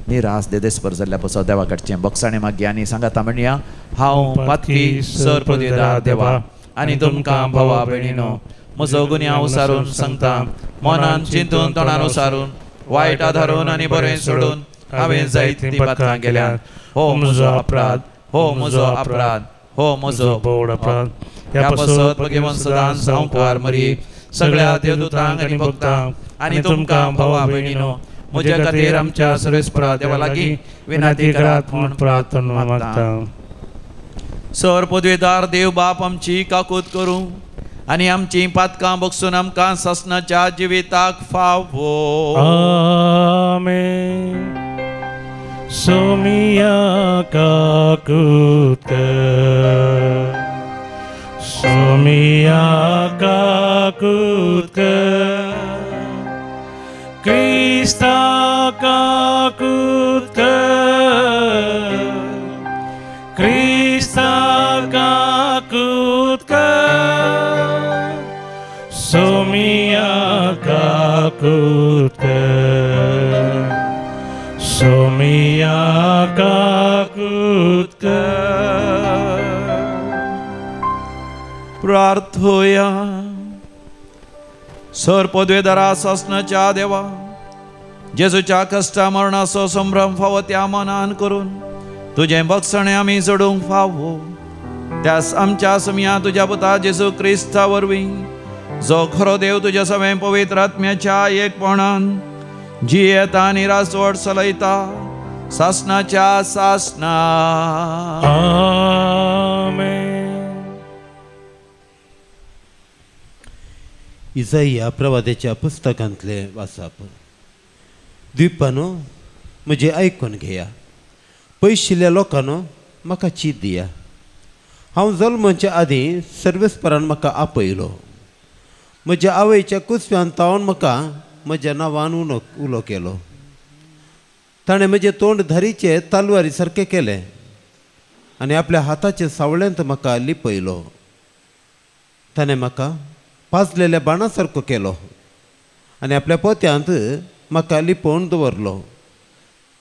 निराश देदेस्पर जाल्ल्या पासत देवा कडचें बक्षाणें मागया आनी सांगाता म्हणया, हांव पातकी सर पदवेदार देवा आनी तुमकां भावा भयणीनो म्हजो गुन्यांव सारून सांगता, मनान चिंतून तोंडान उसारून वायट आधारून आनी बरें सोडून हांवें जायतीं पातकां केल्यात. हो म्हजो अपराध, हो म्हजो अपराध, हो म्हजो बोड अपराध. ह्या पासत भगवंत सदांच सावकार मरी सगळ्या देवदूतांक आनी भक्तांक आनी तुमकां भावा भयणीनो म्हज्या खातीर आमच्या सर्वेस्परा देवा लागीं विनंती करात म्हूण प्रार्थना मागता. सर पदवेदार देव बाप आमची काकूत करूं आनी आमची पातकां बगसून आमकां सासणाच्या जिविताक फावो. आमेन. सोमिया काकूत कर, सोमिया काकूत कर, क्रिस्ता काकूत कर, क्रिस्ता काकूत कर, सोमिया काकूत कर, सोमिया काकूत कर. प्रार्थोया. सर पदवेदारा सासणाच्या देवा, जेजूच्या कश्टा मरणाचो संभ्रम फावो त्या मनान करून तुजें बक्षणें आमी जोडूंक फावो त्यास आमच्या समया तुज्या पुता जेजू क्रिस्ता वरवीं जो खरो देव तुज्या सवें पवित्र आत्म्याच्या एकपणान जियेता आनी राजवट चलयता सासणाच्या सासणा. आमेन. इजाया प्रवाद्याच्या पुस्तकांतले वाचप. द्वीपानो म्हजें आयकून घेया, पयशिल्ल्या लोकांनो म्हाका चीत दिया. हांव जल्मच्या आदीं सर्वेस्परान म्हाका आपयलो, म्हज्या आवयच्या कुसव्यान तावन म्हाका म्हज्या नांवान उलो केलो. ताणें म्हजें तोंड धारीचे तालवारी सारकें केलें आनी आपल्या हाताचे सावळेंत म्हाका लिपयलो. ताणें म्हाका पाजलेल्या बाणा सारको केलो आनी आपल्या पोत्यांत म्हाका लिपोवन दवरलो.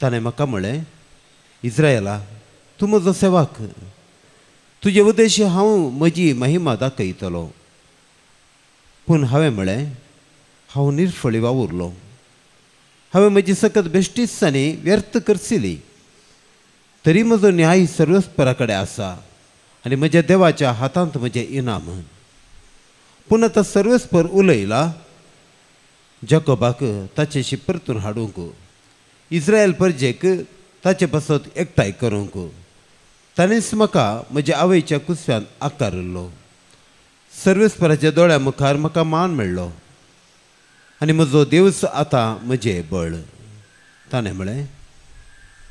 ताणें म्हाका म्हळें, इज्रायला, तूं म्हजो सेवक, तुजे उद्देश हांव म्हजी महिमा दाखयतलो. पूण हांवें म्हळें, हांव निर्फळी वावुरलो, हांवें म्हजी सकत बेश्टीच आनी व्यर्थ करसिली. तरी म्हजो न्याय सर्वस्परा कडेन आसा आनी म्हज्या देवाच्या हातांत म्हजें इनाम. पूण आतां सर्वेस्पर उलयला, जाकोबाक ताचेशी परतून हाडूंक, इज्रायल परजेक ताचे पासत एकठांय करूंक ताणेंच म्हाका म्हज्या आवयच्या कुसव्यान आकारिल्लो. सर्वेस्पराच्या दोळ्या मुखार म्हाका मान मेळ्ळो आनी म्हजो देवच आतां म्हजें बळ. ताणें म्हळें,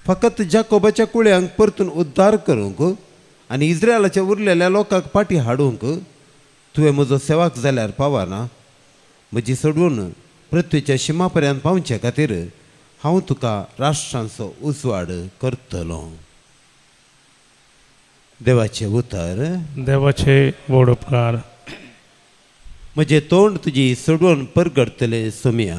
फकत जाकोबाच्या कुळयांक परतून उद्धार करूंक आनी इज्रायलाच्या उरलेल्या लोकांक फाटीं हाडूंक तुवें म्हजो सेवाक जाल्यार पावना. म्हजी सोडून पृथ्वीच्या शिमा पर्यंत पावचे खातीर हांव तुका राष्ट्रांचो उजवाड करतलो. देवाचें उतर. देवाचे व्हड उपकार. म्हजें तोंड तुजी सोडवण परगडतलें सोमिया,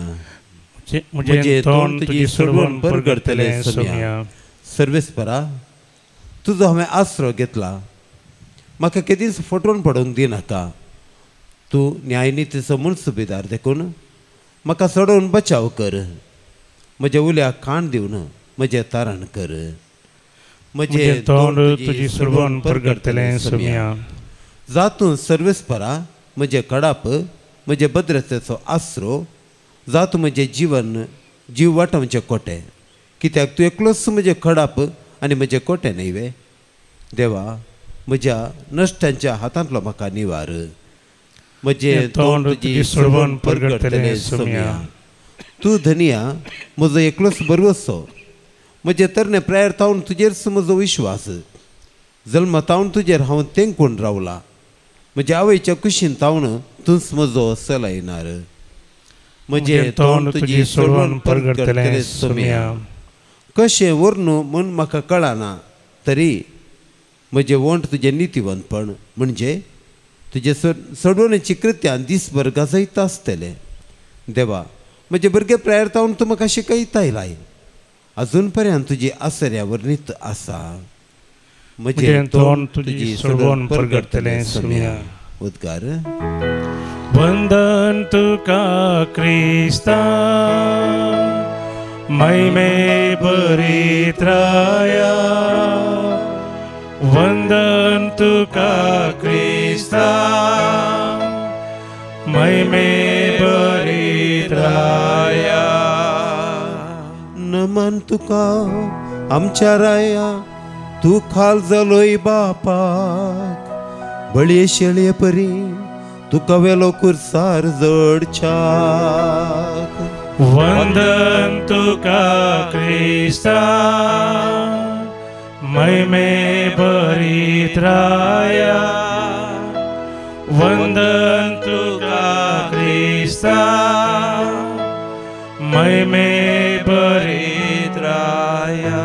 म्हजें तोंड तुजी सोडवण परगडतलें सोमिया. सर्वेस्परा, तुजो हांवें आसरो घेतला, म्हाका केदींच फटोवन पडूंक दिनाका. तूं न्यायनितीचो मुनसुबेदार देखून म्हाका सोडोवन बचाव कर. म्हज्या उल्याक कान दिवन म्हजें तारण कर. म्हजें तोंड तुजी सोडवण परगडतलें सोमिया. जातूं सर्वेस्परा म्हजें कडाप, म्हजे भद्रतेचो आसरो, जातूं म्हजें जिवन जीव वाटावचें कोटें. कित्याक तूं एकलोच म्हजें कडाप आनी म्हजें कोटें न्हय वे. देवा, म्हज्या नश्ट्यांच्या हातांतलो म्हाका निवार. म्हजें तोंड तुजी सोडवण परगडतलें सोमिया. तूं धनिया म्हजो एकलोच बरवसो. म्हजे तरणे प्रायर तावन तुजेरच म्हजो विश्वास. जल्म तावन तुजेर हांव तेंकून रावला. म्हज्या आवयच्या कुशीन तावन तूंच म्हजो सलायनार. म्हजें तोंड तुजी सोडवण परगडतलें सोमिया. कशें व्हरनू म्हूण म्हाका कळना, तरी म्हजें वंट तुजें नितीवंतपण म्हणजे तुजे सोडवणेची कृत्यान दीसभर गाजयता आसतलें. देवा, म्हजे भुरगे प्रायर तावन तूं म्हाका शिकयता लाय. अजून पर्यंत तुजी आसऱ्या वर्णीत आसा. म्हजें तोंड तुजी सोडवण परगडतलें सोमिया. उद्गार. वंदन तुका क्रिस्ता, महिमे परित्राया. वंदन तुका क्रिस्ता, महिमे परित्राया. नमन तुका आमच्या राया, तूं खाल जालोय बापाक बळये शेळये परी तुका वेलो कुर्सार जडच्याक. वंदन तुका क्रिस्ता महिमे भरीत राया, वंदन तुका क्रिस्ता महिमे भरीत राया.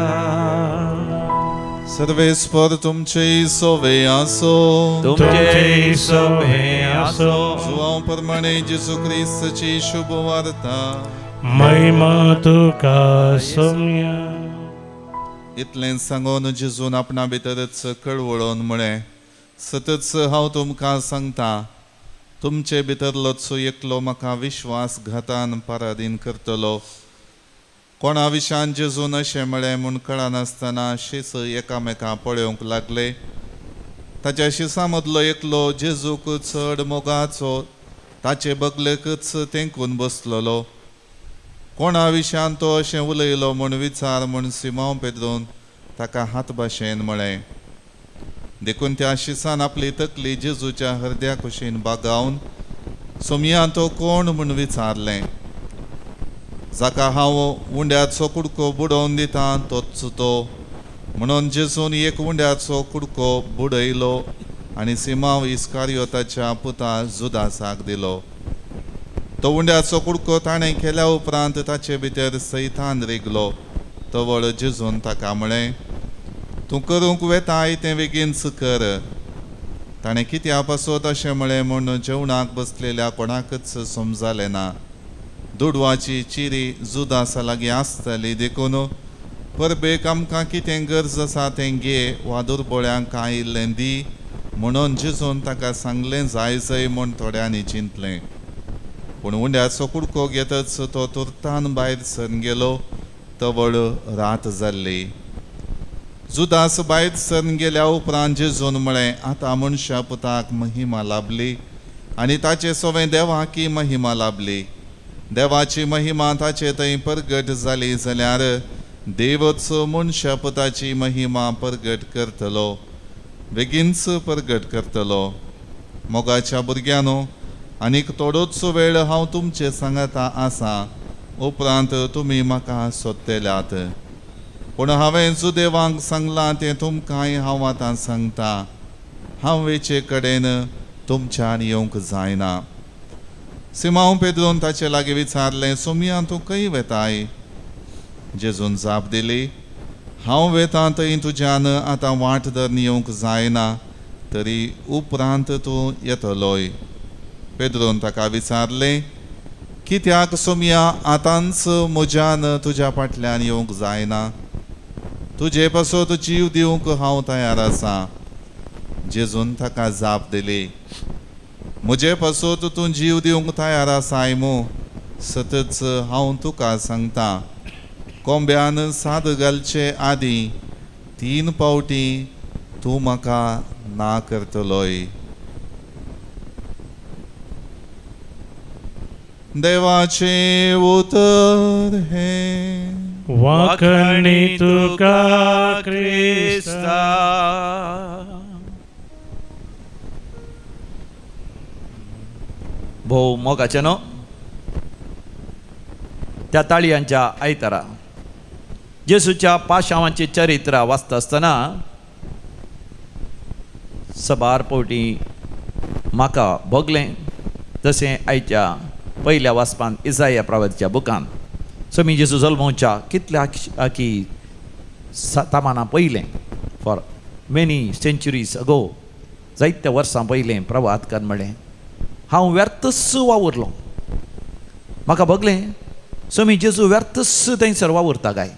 सर्वेस्पर तुमचे सोवे आसो, तुमचे सोवे आसो. जुआंव प्रमाणे जेजू क्रिस्ताची शुभ वार्ता. महिमा तुका सोम्या. इतलें सांगून जेजून आपणा भितरच कळवळोन म्हळें, सतच हांव तुमकां सांगता, तुमचे भितरलोच एकलो म्हाका विश्वासघातान पराधीन करतलो. कोणा विशान जेजून अशें म्हळें म्हूण कळनासतना शीस एकामेकां पळोवंक लागले. ताच्या शिसां मदलो एकलो जेजूक चड मोगाचो ताचे बगलेकच तेंकून बसलेलो. कोणा विशान तो अशें उलयलो म्हूण विचार म्हूण सिमांव पेद्रून ताका हात भाशेन म्हळें. देखून त्या शिसान आपली तकली जेजूच्या हरद्या कुशीन बागावन सोमया तो कोण म्हूण विचारलें. जाका हांव उंड्याचो कुडको बुडोवन दिता तोच तो. म्हणून जेजून एक उंड्याचो कुडको बुडयलो आनी सिमांव इस्कारियोताच्या पुता जुदासाक दिलो. तो उंड्याचो कुडको ताणें केल्या उपरांत ताचे भितर सैतान रिगलो. तवळ जेजून ताका म्हळें, तूं करूंक वेताय तें बेगीनच कर. ताणें कित्या पासत अशें म्हळें म्हूण जेवणाक बसलेल्या कोणाकच समजालें ना. दुडवाची चिरी जुदासा लागीं आसताली, देखून परबेक आमकां कितें गरज आसा तें घे वा दुर्बोळ्यांक कांय इल्लें दी म्हणून जेजून ताका सांगलें जाय जाय म्हूण थोड्यांनी चिंतलें. पूण उंड्याचो कुडको घेतच तो तुर्तान भायर सरून गेलो. तवळ रात जाल्ली. जुदास भायर सरून गेल्या उपरांत जेजून म्हळें, आतां मनशा पुताक महिमा लाभली आनी ताचे सवें देवाकी महिमा लाभली. देवाची महिमा ताचे थंय परगट जाली जाल्यार देवच मनशा पुताची महिमा परगट करतलो, बेगीनच परगट करतलो. मोगाच्या भुरग्यांनो, आनीक थोडोच वेळ हांव तुमचे सांगाता आसा, उपरांत तुमी म्हाका सोदतल्यात. पूण हांवें जुदेवांक सांगलां तें तुमकांय हांव आतां सांगता, हांव वेचे कडेन तुमच्यान येवंक जायना. सिमांव पेद्रून ताचे लागीं विचारलें, सोमया तूं खंय वेताय? जेजून जाप दिली, हांव वेतां थंय तुज्यान आतां वाट धरून येवंक जायना, तरी उपरांत तूं येतलोय. पेद्रून ताका विचारलें, कित्याक सोमया आतांच म्हज्यान तुज्या फाटल्यान येवंक जायना? तुजे पासत जीव दिवंक हांव तयार आसा. जेजून ताका जाप दिली, म्हजे पासत तूं जीव दिवंक तयार आसाय मू? सतच हांव तुका सांगता, कोंब्यान साद घालचे आदीं 3 फावटी तूं म्हाका ना करतलोय. देवाचें उतर हें. वाखणी तुका क्रिस्ता. भोव मोगाचें न्हू त्या ताळयांच्या आयतारा जेजूच्या पाशांवांची चरित्र वाचता आसतना सबार फावटी म्हाका भोगलें तशें आयच्या पयल्या वाचपान इजाया प्रवादीच्या बुकान समी जेजू जल्मोवच्या कितल्या की तामाना पयलें फॉर मेनी सेंच्युरीज अगो जायत्या वर्सां पयलें प्रवादकान म्हणलें, हांव व्यर्थच वावुरलो. म्हाका भोगलें समी जेजू व्यर्थच थंयसर वावुरता काय.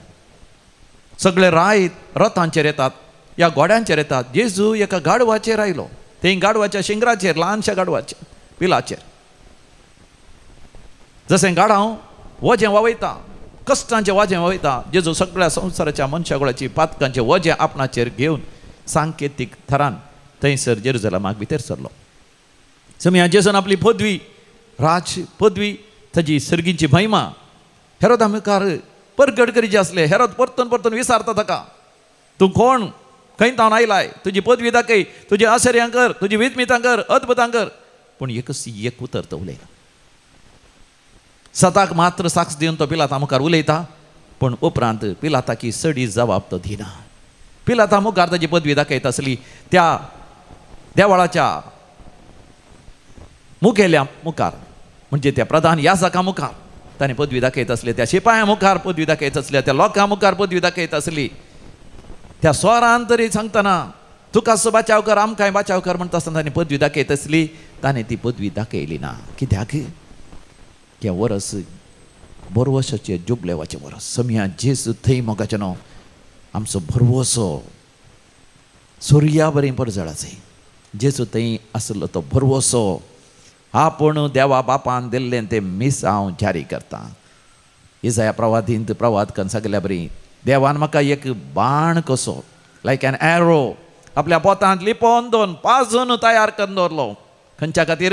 सगळे रायत रथांचेर येतात या घोड्यांचेर येतात, जेजू एका गाडवाचेर आयलो, थंय गाडवाच्या शिंगराचेर, ल्हानशा गाडवाचेर पिलाचेर. जशें गाडांव वजें वावयता, कश्टांचें वजें वावयता, जेजू सगळ्या संवसाराच्या मनशाकुळाची पातकांचें वजें आपणाचेर घेवन सांकेतीक थरान थंयसर जेरुजलमाक भितर सरलो. समया जेजून आपली पदवी, राज पदवी, ताजी सर्गीची महिमा हेरोदा मुखार परगट करीची आसले. हेरोद परतून परतून विचारता ताका, तूं कोण, खंय तावन आयलाय, तुजी पदवी दाखय, तुजी आश्चर्यां कर, तुजी विस्मितां कर, अद्भुतां कर. पूण एकच एक उतर तो उलयना. सताक मात्र साक्ष दिवन तो पिलाता मुखार उलयता, पूण उपरांत पिलाताकी सडी जबाब तो दिना. पिलाता मुखार ताजी पदवी दाखयता आसली त्या देवळाच्या मुखेल्या मुखार, म्हणजे त्या प्रधान याजका मुखार ताणें पदवी दाखयत आसली, त्या शिपाया मुखार पदवी दाखयत आसली, त्या लोकां मुखार पदवी दाखयत आसली. त्या स्वरान तरी सांगतना तुका बाचाव कर, आमकांय बाचाव कर म्हणटा आसतना ताणें पदवी दाखयत आसली. ताणें ती पदवी दाखयली ना. कित्याक? तें वरस भरवशाचें जुबलेवाचें वरस. समया जेजू थंय मोगाचें न्हू आमचो भरवसो सुर्या बरी परजळाचें. जेजू थंय आसलो तो भरवसो आपूण देवा बापान दिल्लें तें मीस हांव जारी करता. इजाया प्रवादींत प्रवाद करून सगल्या बरी देवान म्हाका एक बाण कसो लायक एन एरो आपल्या पोतांत लिपोवन दोन पाजून तयार करून दवरलो. खंयच्या खातीर?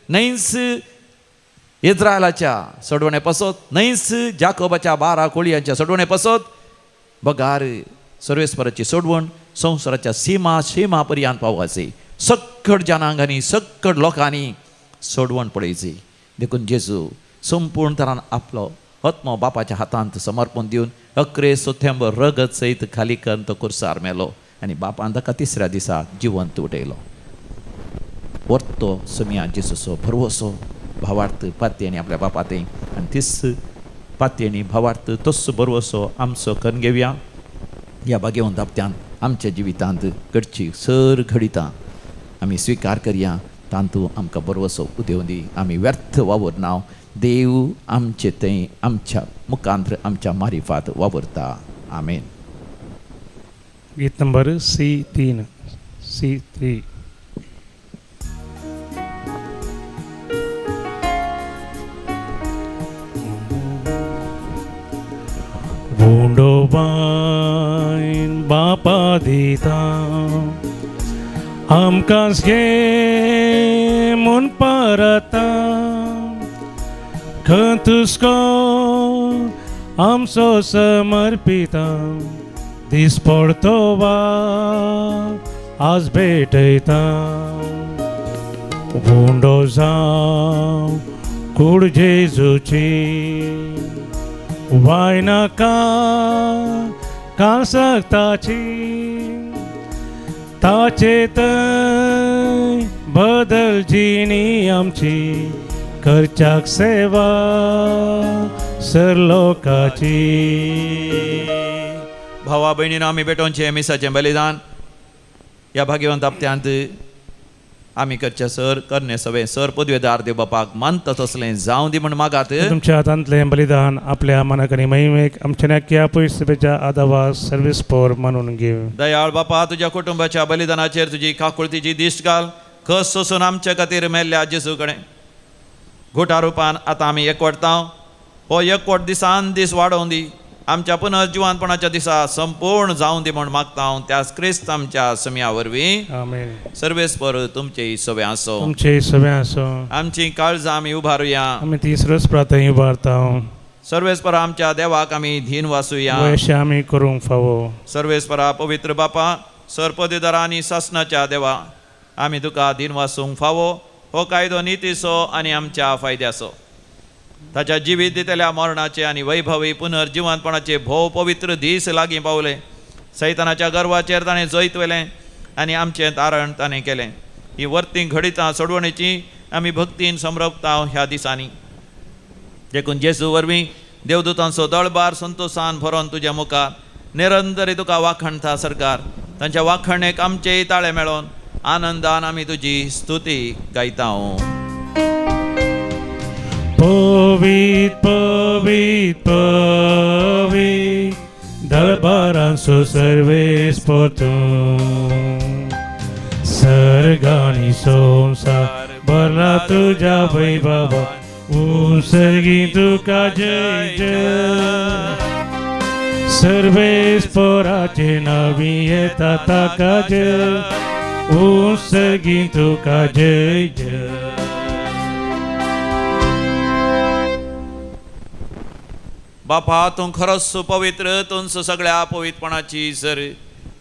न्हंयच इज्रायलाच्या सोडवणे पसत, न्हंयच जाकोबाच्या 12 कोळयांच्या सोडवणे पसत, बगार सर्वेस्पराची सोडवण संवसाराच्या सीमा सीमा पर्यंत पावपाची. सक्कड जनांगांनी सक्कड लोकांनी सोडवण पळयची. देखून जेजू संपूर्ण तरान आपलो आत्मो बापाच्या हातांत समर्पण दिवन अकरे सोथेंब रगत सयत खाली करून तो कुर्सार मेलो आनी बापान ताका तिसऱ्या दिसा जिवंत उठयलो. वर्तो समिया जेजूचो भरवसो भावार्थ पातयेनी आपल्या बापा थंय आनी तीस पातयेनी भावार्थ तोच भरवसो आमचो करून घेवया. ह्या भाग्यवंत हप्त्यान आमच्या जिवितांत घडची सर घडितां आमी स्विकार करया. तांतू आमकां भरवसो उदेवन दी. आमी व्यर्थ वावुरना, देव आमचे थंय आमच्या मुखांत्र आमच्या मारिफात वावुरता. आमेन. गीत नंबर C3 C3. उंडो बायन बापा दिता आमकां घे म्हूण परता, खंतुस्को आमचो समर्पिता, दीस पडतो वा आज भेटयता. उंडो जावं कूड जेजूची वाय नाका काळसक्ताची, ताचे थंय बदल जिणी आमची, करच्याक सेवा सर लोकाची. भावा भयणीनो आमी भेटोवचें मिसाचें बलिदान ह्या भाग्यवंत हप्त्यांत आमी करचे सर करणे सवे सर पदवेदार देव बापाक मानता तसलें जावं दी म्हण मागात. तुमच्या हातांतलें बलिदान आपल्या मनाक आनी महिमेक आमच्या नाक्या पयसुपेच्या आदावा सर्वीस पोर मानून घेव. दयाळ बापा, तुज्या कुटुंबाच्या बलिदानाचेर तुजी काकुळतीची दिश्ट घाल. कस सोसून आमच्या खातीर मेल्ल्या जेजू कडेन घोटा रुपान आतां आमी एकवटता. हो एकवट दिसान दीस वाडोवन दी. आमच्या पुनर्जिवानपणाच्या दिसा संपूर्ण जावं दी म्हण मागता हांव त्याच क्रिस्त आमच्या समया वरवीं. आमेन. सर्वेस्पर तुमचे सवे आसो. तुमचे सवे आसो. आमची काळजां आमी उबारुया. आमी ती सर्वस्प्राथय उबारता. सर्वेस्परा आमच्या देवाक आमी धीन वासुया. अशें आमी करूंक फावो. सर्वेस्परा पवित्र बापा, सरपदेदारा आनी सासनाच्या देवा, आमी तुका धीन वासूंक फावो. हो कायदो नितीचो आनी आमच्या फायद्याचो. ताच्या जिवीत दितल्या मरणाचे आनी वैभवी पुनर्जिवंतपणाचे भोव पवित्र दीस लागीं पावले. सैतानाच्या गर्वाचेर ताणें जैत व्हेलें आनी आमचें तारण ताणें केलें. ही वर्ती घडितां सोडवणेची आमी भक्तीन समरपता ह्या दिसांनी. देखून जेजू वरवीं देवदूतांचो दळबार संतोशान भरोन तुज्या मुखार निरंतरी तुका वाखणता सरकार. तांच्या वाखणेक आमचेय ताळे मेळोन आनंदान आमी तुजी स्तुती गायता. पवीत पवीत पवीत दरबारांचो सर्वेस्पर तूं, सर्गांनी संवसार भरला तुज्या वैभवान, उत्सर्गी तुका जय जय. सर्वेस्पराचे नांवी येता ताका जय, उत्सर्गी तुका जय जय. बापा, तूं खरोच पवित्र, तूंच सगळ्या पवित्रपणाची सर.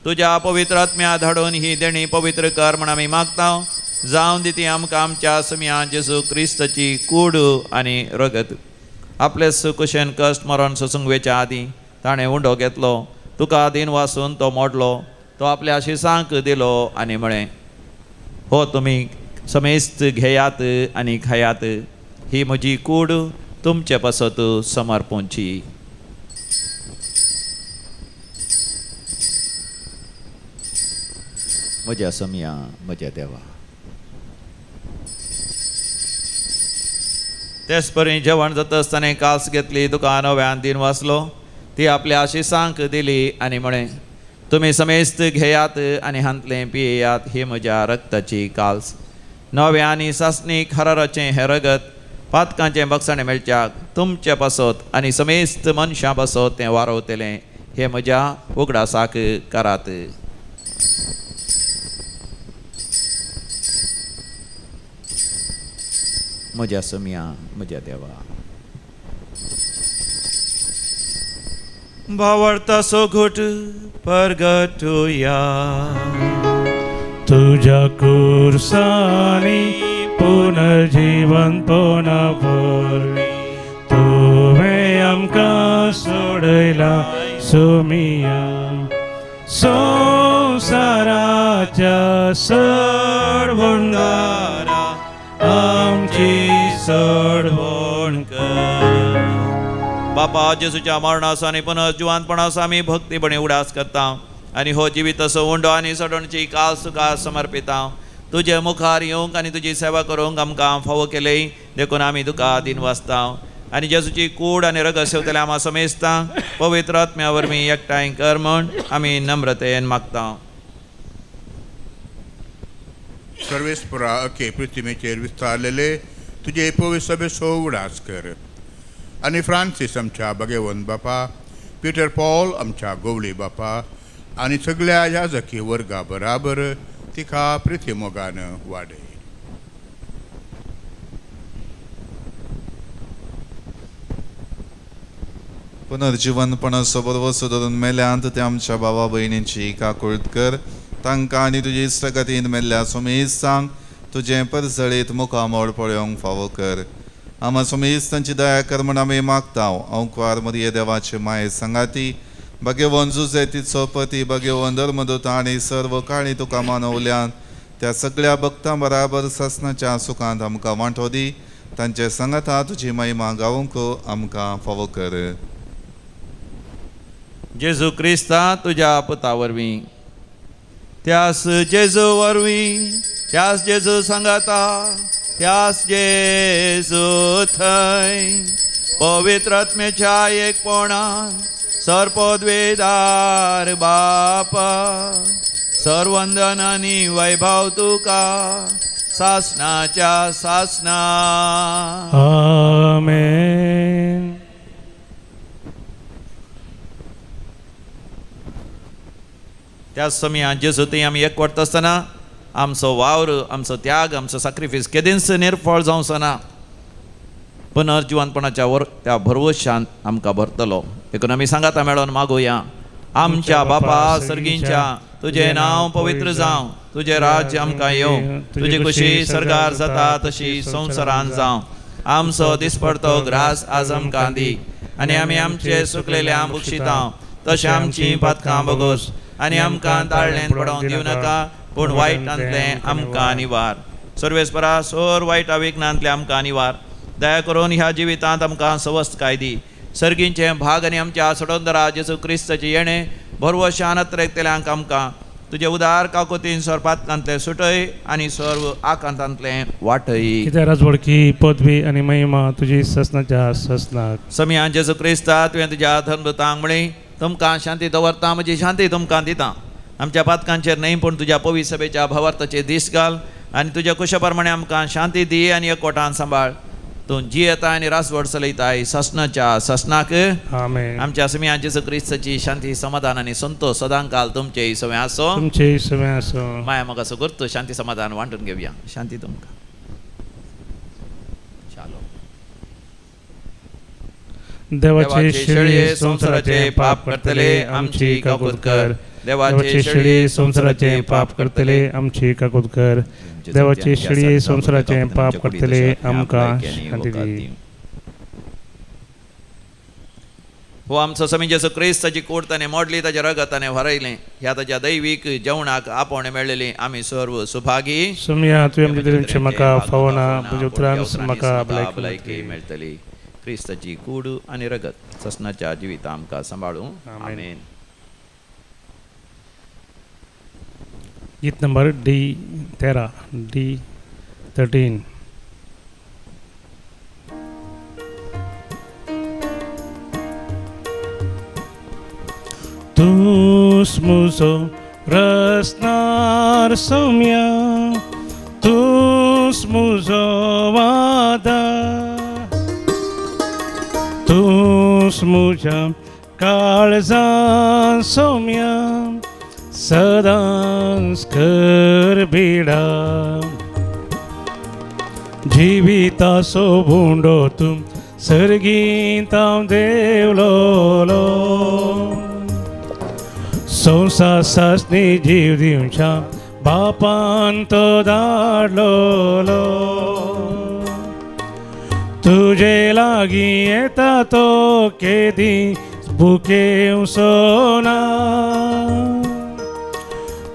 तुज्या पवित्र आत्म्या धाडून ही देणी पवित्र कर म्हण आमी मागता. जावन दी ती आमकां आमच्या समिया जेजू क्रिस्ताची कूड आनी रगत. आपले सुकुशेन कश्ट मरण सोसूंक वेच्या आदीं ताणें उंडो घेतलो, तुका दिन वासून तो मोडलो, तो आपल्या शिसांक दिलो आनी म्हळें, हो तुमी समेस्त घेयात आनी खायात, ही म्हजी कूड तुमचे पासत समर्पूंची. म्हज्या समिया, म्हज्या देवा. तेच परी जेवण जाता आसतना कास घेतली, तुका नव्यान दिन वाचलो, ती आपल्या आशिसांक दिली आनी म्हळें, तुमी समेस्त घेयात आनी हांतलें पियेयात, ही म्हज्या रक्ताची काल्स. नव्या आनी सासणीक हराराचें हें रगत पातकांचें बक्षाणें मेळच्याक तुमचे पासत आनी समेस्त मनशां पासत तें वारवतलें. हें म्हज्या उगडासाक करात. म्हज्या समिया, म्हज्या देवा. भावार्थाचो घोट परगटुया. तुझ्या कुर्सानी पुनर्जीवनपणा वरवीं तुवें आमकां सोडयला सोमिया. संवसाराच्या सडवणदारा आमची सडवण कर. बापा, जेजूच्या मरणाचो आनी पुनर्जिवंतपणाचो आमी भक्तीपणी उडास करता आनी हो जिविताचो उंडो आनी सडणची काल तुका समर्पिता. तुजे मुखार येवंक आनी तुजी सेवा करूंक आमकां फावो केली देखून आमी तुका दिनवासता. आनी जेजूची कूड आनी रगत सेवतले आमा समेस्ता पवित्र आत्म्या वरवीं एकठांय कर म्हूण आमी नम्रतेन मागता. सर्वेस्परा अखे पृथ्वीचेर विस्तारलेले तुजे पवित्र सभेचो उडास कर आनी फ्रांसीस आमच्या भगेवन बापा, पिटर पॉल आमच्या गोवली बापा आनी सगळ्या याजकी वर्गा बराबर तिका प्रिती मोगान वाडय. पुनर्जिवनपणाचो बरवसो धरून मेल्यांत ते आमच्या भावा भयणींची काकूळत कर. तांकां आनी तुजी इश्टगतीन मेल्ल्या सोमेस्तांक तुजें परजळीत मुखामळ पळोवंक फावो कर. आमा सोमेस्तांची दया कर म्हण आमी मागता. अंकवार मरिये देवाचे माये सांगाती भगेवन जुजे तिचो पती भगेवन धर्मदूत आनी सर्व काळी तुका मानवल्यान त्या सगळ्या भक्तां बराबर सासणाच्या सुखांत आमकां वांटो दी. तांचे सांगाता तुजी महिमा गावंक आमकां फावो कर. जेजू क्रिस्ता तुज्या पुता वरवीं, त्यास जेजू वरवीं, त्यास जेजू सांगाता, त्यास जेजू थंय पवित्र आत्म्याच्या एकपणान सर्पद्वेदार बापा सर्वंदन आनी वैभव तुका सासणाच्या सासणा. आमेन. त्या समया जेजू थंय आमी एकवटता आसतना आमचो वावर, आमचो त्याग, आमचो साक्रिफीस केदींच निर्फळ जावचो ना. पुनर्जिवनपणाच्या त्या भरवशान आमकां भरतलो. देखून आमी सांगाता मेळोन मागुया. आमच्या बापा सर्गींच्या, तुजें नांव पवित्र जावं, तुजें राज्य आमकां येवं, तुजी खुशी सर्गार जाता तशी संवसारान जावं. आमचो दिसपडतो ग्रास आज आमकां दी आनी आमी आमचे सुकलेले बक्षिता तशें आमची पातकां बगोस आनी आमकां ताळ्ळें पडोवंक दिवं नाका, पूण वायटांतलें आमकां निवार. सर्वेस्परा सोर वायट विघ्नांतलें आमकां निवार. दया करून ह्या जिवितांत आमकां सवस्तकाय दी. सर्गींचें भाग आनी आमच्या सोडोंदरा जेजू क्रिस्ताचें येणें भरवशान अत्रेकतल्यांक आमकां तुजे उदार काकोतीन सर्पांतलें सुटय आनी सर्व आकांतांतलें वाटय. कित्याक राजवडकी पदवी आनी महिमा तुजी ससनाच्या ससनाक. समिया जेजू क्रिस्ता तुवें तुज्या धर्मदूतांक म्हळी, तुमकां शांती दवरता, म्हजी शांती तुमकां दिता. आमच्या पातकांचेर न्हय पूण तुज्या पवित्र सभेच्या भावार्थाचेर दीस घाल आनी तुज्या कुशा प्रमाणे आमकां शांती दी आनी एकवटान सांबाळ. तूं जियेता आनी रासवड चलयताय सासणाच्या सासणाक. आमेन. आमच्या समिया जेजू क्रिस्ताची शांती, समाधान आनी संतोष सदांकाल तुमचे सगळें आसो, तुमचे सगळें आसो. माया म्हाका सगळो शांती समाधान वांटून घेवया. शांती तुमकां. चालो. देवाचे शेळये संवसाराचे पाप करतले आमची काकूत कर. देवाचे शेळये संवसाराचे पाप करतले आमची काकूत कर. देवाचे शेळये संवसाराचे पाप करतले आमकां शांती दी. हो आमचो समी जेजू क्रिस्त ताची कूड ताणें मोडली, ताच्या रगत ताणें व्हरयलें. ह्या ताच्या दैवीक जेवणाक आपोवणें मेळ्ळेली आमी सर्व सुभागी. सोम्या तुवें म्हजें म्हाका फावना, तुज्या उतरान म्हाका भलायकी मेळटली. क्रिस्ताची कूड आनी रगत ससनाच्या जिविता आमकां सांबाळूं. आमेन. गीत नंबर D13 D13. तूस मुजो रसनार सौम्या, तूस मुजो वादा, तूस मुझ्या काळजान सौम्या, सदांच कर बिडा. जिविताचो बुंडो तूं सर्गींत हांव देवलोलो, संवसार सासणी जीव दिवच्या बापान तो धाडलोलो. तुजे लागीं येता तो केदी भुकेवचो ना,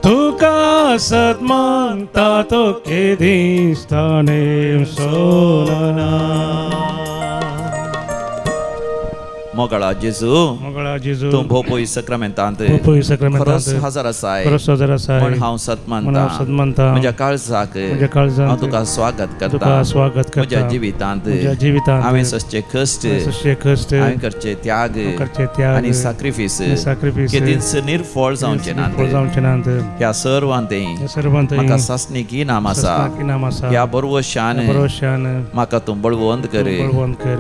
तुका सत मानता तो केदी ताणेवचो ना. मोगळा जेजू, मोगळा जेजू, तूं भोपोय सक्रमेंतांत खरोच हजर आसाय म्हूण हांव सत मानता. म्हज्या काळजाक हांव तुका स्वागत करता. म्हज्या जिवितांत हांवें सोंसचे कश्ट, हांवें करचे त्याग आनी साक्रिफीस केदींच निर्फळ जावचे नात. ह्या सर्वांत म्हाका सासणीक इनाम आसा. ह्या बरवशान म्हाका तूं बळवंत कर.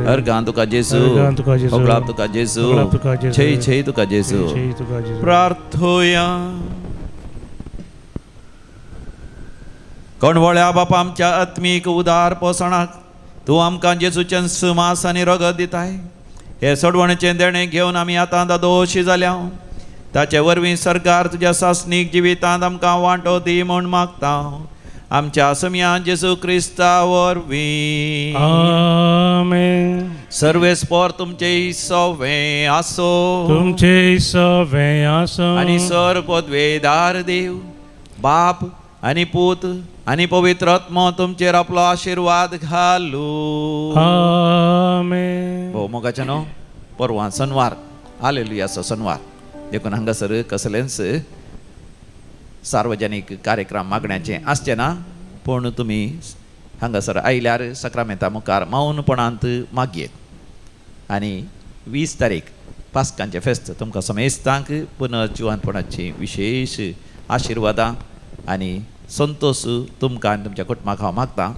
अर्गां तुका जेजू, होगळाप तुका जेजू, छे छे तुका जेजू. प्रार्थोया. कणवळ्या बापा, आमच्या आत्मीक उदार पोसणाक तूं आमकां जेजूचें सुमास आनी रगत दिताय. हे सोडवणेचें देणें घेवन आमी आतां दोशी जाल्या. ताचे वरवीं सरकार तुज्या सासणीक जिवितांत आमकां वांटो दी म्हूण मागता. आमच्या समिया जेजू क्रिस्ता वरवीं. आमेन. सर्वेस्पोर तुमचे सवे आसो, तुमचे सवे आसो. आनी सर पदवेदार देव बाप आनी पूत आनी पवित्र आत्मो तुमचेर आपलो आशिर्वाद घालू. आमेन. भोव मोगाचे न्हू, परवां सनवार, हालेलुयाचो सनवार, देखून हांगासर कसलेंच सार्वजनीक कार्यक्रम मागण्याचें आसचें ना. पूण तुमी हांगासर आयल्यार सक्रामेंता मुखार मौनपणांत मागयेत. आनी 20 तारीख पास्कांचें फेस्त, तुमकां समेस्तांक पुनर्जिवंतपणाची विशेश आशिर्वादां आनी संतोश तुमकां आनी तुमच्या कुटुंबाक हांव मागतां.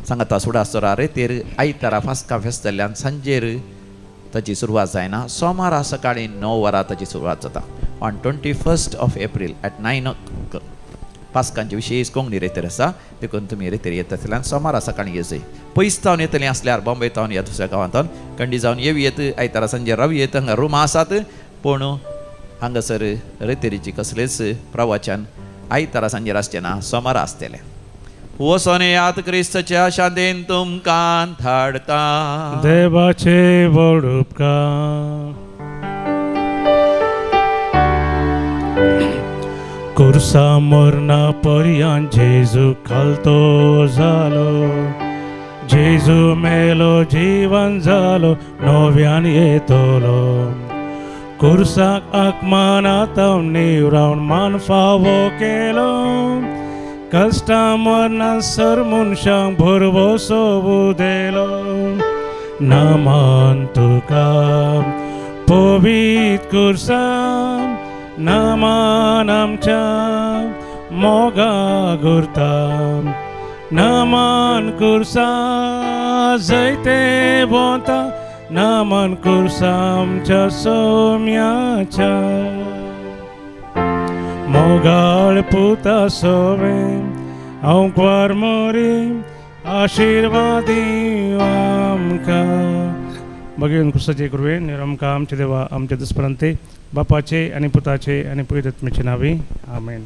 सांगाता सुडासोरा रेतीर आयतारा पास्कां फेस्त जाल्ल्यान सांजेर ताची सुरवात जायना. सोमारा सकाळीं 9 वरां ताची सुरवात जाता. On 21st of April at 9 o'clock पास्कांची विशेष कोंकणी रेतीर आसा. देखून तुमी रेतीर येता आसल्यार सोमारा सकाळीं येवचें. पयस तावन येतलीं आसल्यार बॉम्बे तावन या दुसऱ्या गांवांत कंडी जावन येवं येत. आयतारा सांजे रावं येत. हांगा रुमां आसात. पूण हांगासर रेतेरीची कसलेच प्रवचन आयतारा सांजेर आसचें ना, सोमारा आसतलें. वचोन येयात, क्रिस्ताच्या शांतीन तुमकां धाडटा. देवाचे व्हड उपकार. कुर्सा मरना पर्यान जेजू खालतो जालो, जेजू मेलो जीवन जालो, नव्यान येतलो. कुर्साक आकमानात निवरावन मान फावो केलो, कश्टां मरना सर मनशांक भरवसो उदेलो. नमन तुका पवित्र कुर्सा, नमन आमच्या मोगा गुरता, नमन कुर्सा जैते भोंवता, नमन कुर्सा आमच्या सोम्याच्या. मोगाळ पुता सोवे हांव ग्वार मोरी, आशिर्वादी आमकां बगेवन क्रिस्ताचे कृपेन आमकां आमच्या देवा आमच्या दुस्परांते बापाचे आनी पुताचे आनी पवित्र आत्म्याचे नांवी आमेन.